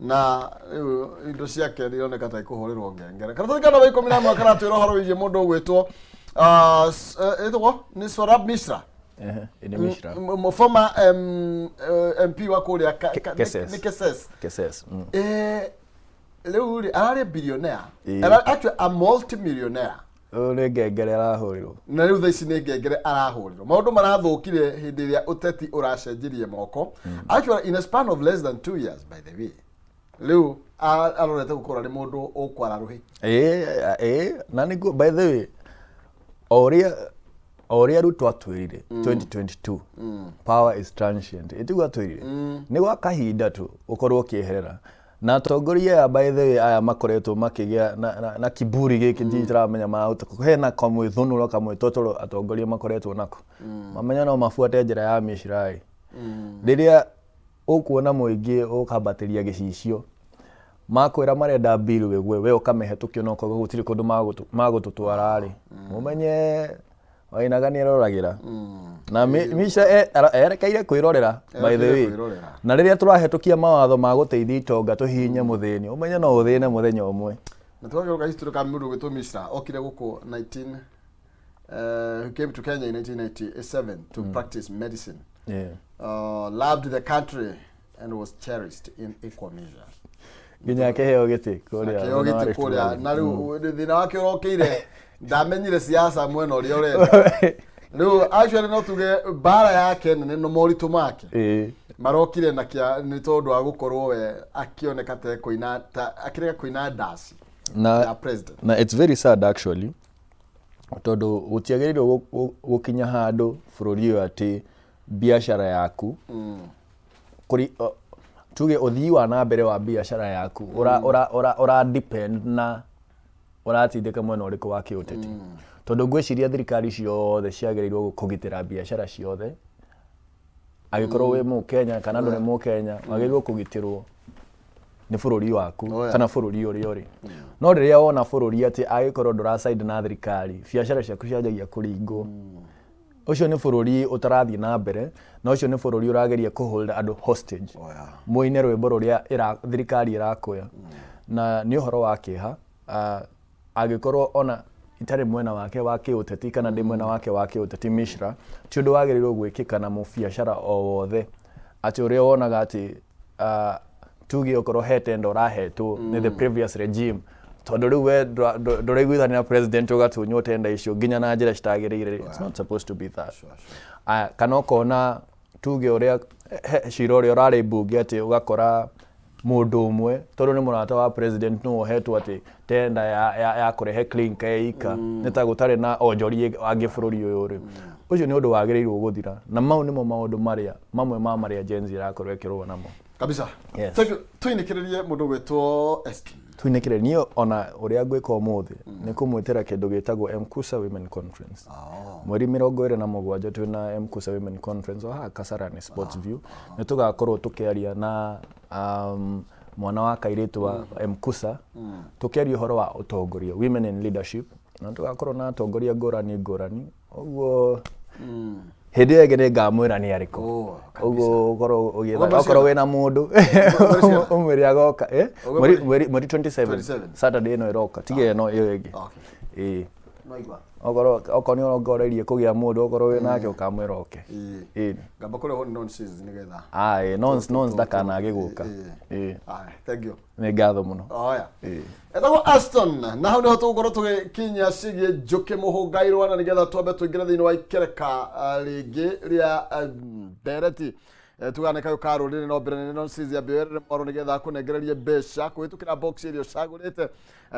na rĩu indo ciake nĩ ironeka ta ikũhũrĩrwo ngengere. Karatathi ka namba 11 karatwĩra ũhoro wĩgiĩ mũndũ ũgwĩtwo ĩtagwo nĩ Swarab Mishra. Ehe, nĩ Mishra. Former MP wa kũrĩa Keses. Nĩ Keses. Keses. Rĩu rĩ, ararĩ billionaire. Ĩĩ. Actually a multi-millionaire. Ũyũ nĩ ngengere arahũrĩrwo. Na rĩu thaa ici nĩ ngengere arahũrĩrwo. Maũndũ marathũkire hĩndĩ ĩrĩa ũteti ũracenjirie moko, actually in a span of less than 2 years, by the way. Rĩu arorete gũkorwo arĩ mũndũ ũkwara rũhĩ. Ĩĩ, na nĩguo, by the way, o ũrĩa Ruto atwĩrire 2022, "Power is transient," ĩtiguo atwĩrire nĩ gwa kahinda tu ũkorwo ũkĩeherera. Na atongoria aya, by the way, aya makoretwo makĩgĩa na kiburi gĩkĩ, nditaramenya marahota hena kamwĩthũnũro kamwĩtotoro atongoria makoretwo nako, mamenya no mabuate njĩra ya Mishrai. Rĩrĩa ũkuona mũingĩ ũkambatĩria gĩcicio, makwĩra marenda bill wĩgwe, we ũkamĩhetũkia na ũkauga gũtirĩ kũndũ magũtũtwara rĩ, mũmenye Wainaga nĩ eroragĩra na Misha erekeire kwĩrorera, by the way. Kwĩrorera. Na rĩrĩa tũrahetũkia mawatho ma gũteithia itonga tũhihinye mũthĩni, ũmenye no ũthĩne mũthenya ũmwe. Na twagĩrwo history ka mũndũ gwĩtwo Mishra okire gũkũ 19 who came to Kenya in 1997 to practice medicine, loved the country and was cherished in equal measure. Nginya akĩheo gĩtĩ kũrĩa akĩheo mwena wa gĩtĩ Rift kũrĩa Valley. Na rĩu thĩna wake ũrokĩire ndamenyire siasa mwena ũrĩa ũrenda. Rĩu actually no tuge mbara yake nene no moritũ make marokire na kĩa nĩ tondũ wa gũkorwo we akĩoneka ta ekũina, ta akĩrega kũina ndaci na ya president. Na it's very sad actually, tondũ gũtiagĩrĩirwo gũkinya handũ bũrũri ũyũ atĩ biacara yaku kũri tuge ũthii wa na mbere wa biacara yaku ũra depend na ũratindĩka mwena ũrĩkũ wa kĩũteti, tondũ ngwĩciria thirikari ciothe ciagĩrĩirwo kũgitĩra biacara ciothe. Angĩkorwo wĩ mũkenya kana ndũrĩ mũkenya, wagĩrĩirwo kũgitĩrwo nĩ bũrũri waku kana bũrũri ũrĩa ũrĩ. No rĩrĩa wona bũrũri atĩ angĩkorwo ndũra na thirikari, biacara ciaku cianjagia kũringwo, ũcio nĩ bũrũri ũtarathiĩ na mbere, na ũcio nĩ bũrũri ũrageria kũ hold andũ hostage mũine rwĩmbo rũrĩa thirikari ĩrakwĩra. Na nĩ ũhoro wa kĩeha, angĩkorwo ona itarĩ mwena wake wa kĩũteti kana ndĩ mwena wake wa kĩũteti, Mishra, ti ũndũ wagĩrĩirwo gwĩkĩka na mũbiacara o wothe atĩ ũrĩa wonaga atĩ tuge okorwo he tenda ũrahetwo nĩ the previous regime, tondũ rĩu we ndũraiguithania na president, ũgatunywo tenda icio nginya na njĩra citagĩrĩire. It's not supposed to be that. Aya, kana ũkona tuge ũrĩa cira ũrĩa ũrarĩ mbunge atĩ ũgakora mũndũ ũmwe tondũ nĩ mũrata wa president nĩwe ũhetwo atĩ tenda ya kũrehe clinker ĩika, nĩ ta gũtarĩ na onjoria angĩ bũrũri ũyũ rĩ. Ũcio nĩ ũndũ wagĩrĩirwo gũthira, na mau nĩmo maũndũ marĩa mamwe ma marĩa Gen Z ĩrakorwo ĩkĩrũa namo. Kabisa. Yes. Thank you. Tũinĩkĩrĩrie mũndũ gwĩtwo ST. Tuinĩkĩre niĩ ona ũrĩa ngwĩka ũmũthĩ nĩ kũmwĩtĩra kĩndũ gĩtagwo Mkusa Women Conference. Mweri 27 twĩna Mkusa Women Conference o haha Kasarani Sports View. Nĩ tũgakorwo tũkĩaria na mwana wa kairĩtu wa Mkusa, tũkĩaria ũhoro wa ũtongoria, women in leadership, na tũgakorwo na atongoria ngũrani ngũrani. Ũguo Hĩndĩ ĩyo ĩngĩ nĩ ngamwĩra nĩ arĩkũ. Oh, kabisa. Ũguo ũkorwo ũgĩetha Ũgwĩra okorwo ciana? wĩna mũndũ Ũgwĩra ciana? ũmwĩre agoka, eh? Ũgwĩra Mweri mweri? mweri 27 27. Saturday ĩno ĩroka, tiga ĩno ĩyo ĩngĩ. Okay. Ĩĩ. Nwaigua. Okorwo okorwo nĩ ũrongoreirie kũgĩa mũndũ, okorwo wĩ nake ũkamwĩra oke. Ĩĩ. Ĩĩ. Ngamba kũrehwo nĩ nonsense nĩgetha. Ah, ĩĩ, nonce ndakanage gũka. Ĩĩ. Ĩĩ. Aya, thank you. Nĩ ngatho mũno. Oya. Ĩĩ. Etagwo Aston, na hau niho tũgũkorwo tũgĩkinyia ciĩgiĩ njũkĩ mũhũngairwo, na nĩgetha twambe tũingĩre thĩinĩ wa ikereka rĩngĩ rĩa ndereti. Tugane kayũ ka rũrĩrĩ, no mbere nĩ nonsense yambe yoerere mwaro nĩgetha akũnengererie mbeca kũhĩtũkĩra box ĩrĩa ũcagũrĩte,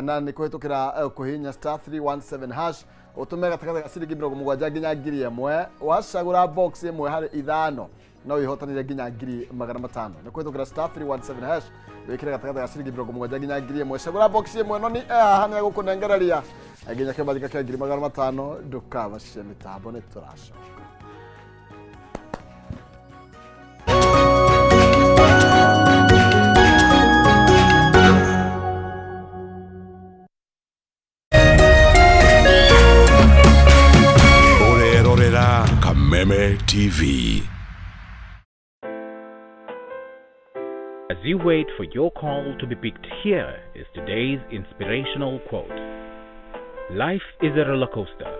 na nĩ kũhĩtũkĩra kũhihinya *317# ũtũme gatagatĩ ga ciringi 70 nginya 1000. Wacagũra box ĩmwe harĩ ithano no wĩhotanĩre nginya 500,000. Nĩ kũhĩtũkĩra *317# wĩkĩre gatagatĩ ga ciringi 70 nginya 1000. Cagũra box ĩmwe, no nĩ haha nĩ egũkũnengereria nginya kĩmanjĩka kĩa 500,000. Ndũkabacie mĩtambo, nĩ tũracoka. Ũrerorera Kameme TV. As you wait for your call to be picked, here is today's inspirational quote. Life is a roller coaster,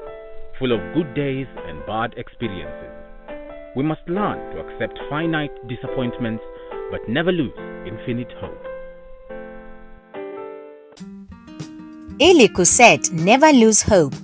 full of good days and bad experiences. We must learn to accept finite disappointments but never lose infinite hope. Ili kuset Never Lose Hope.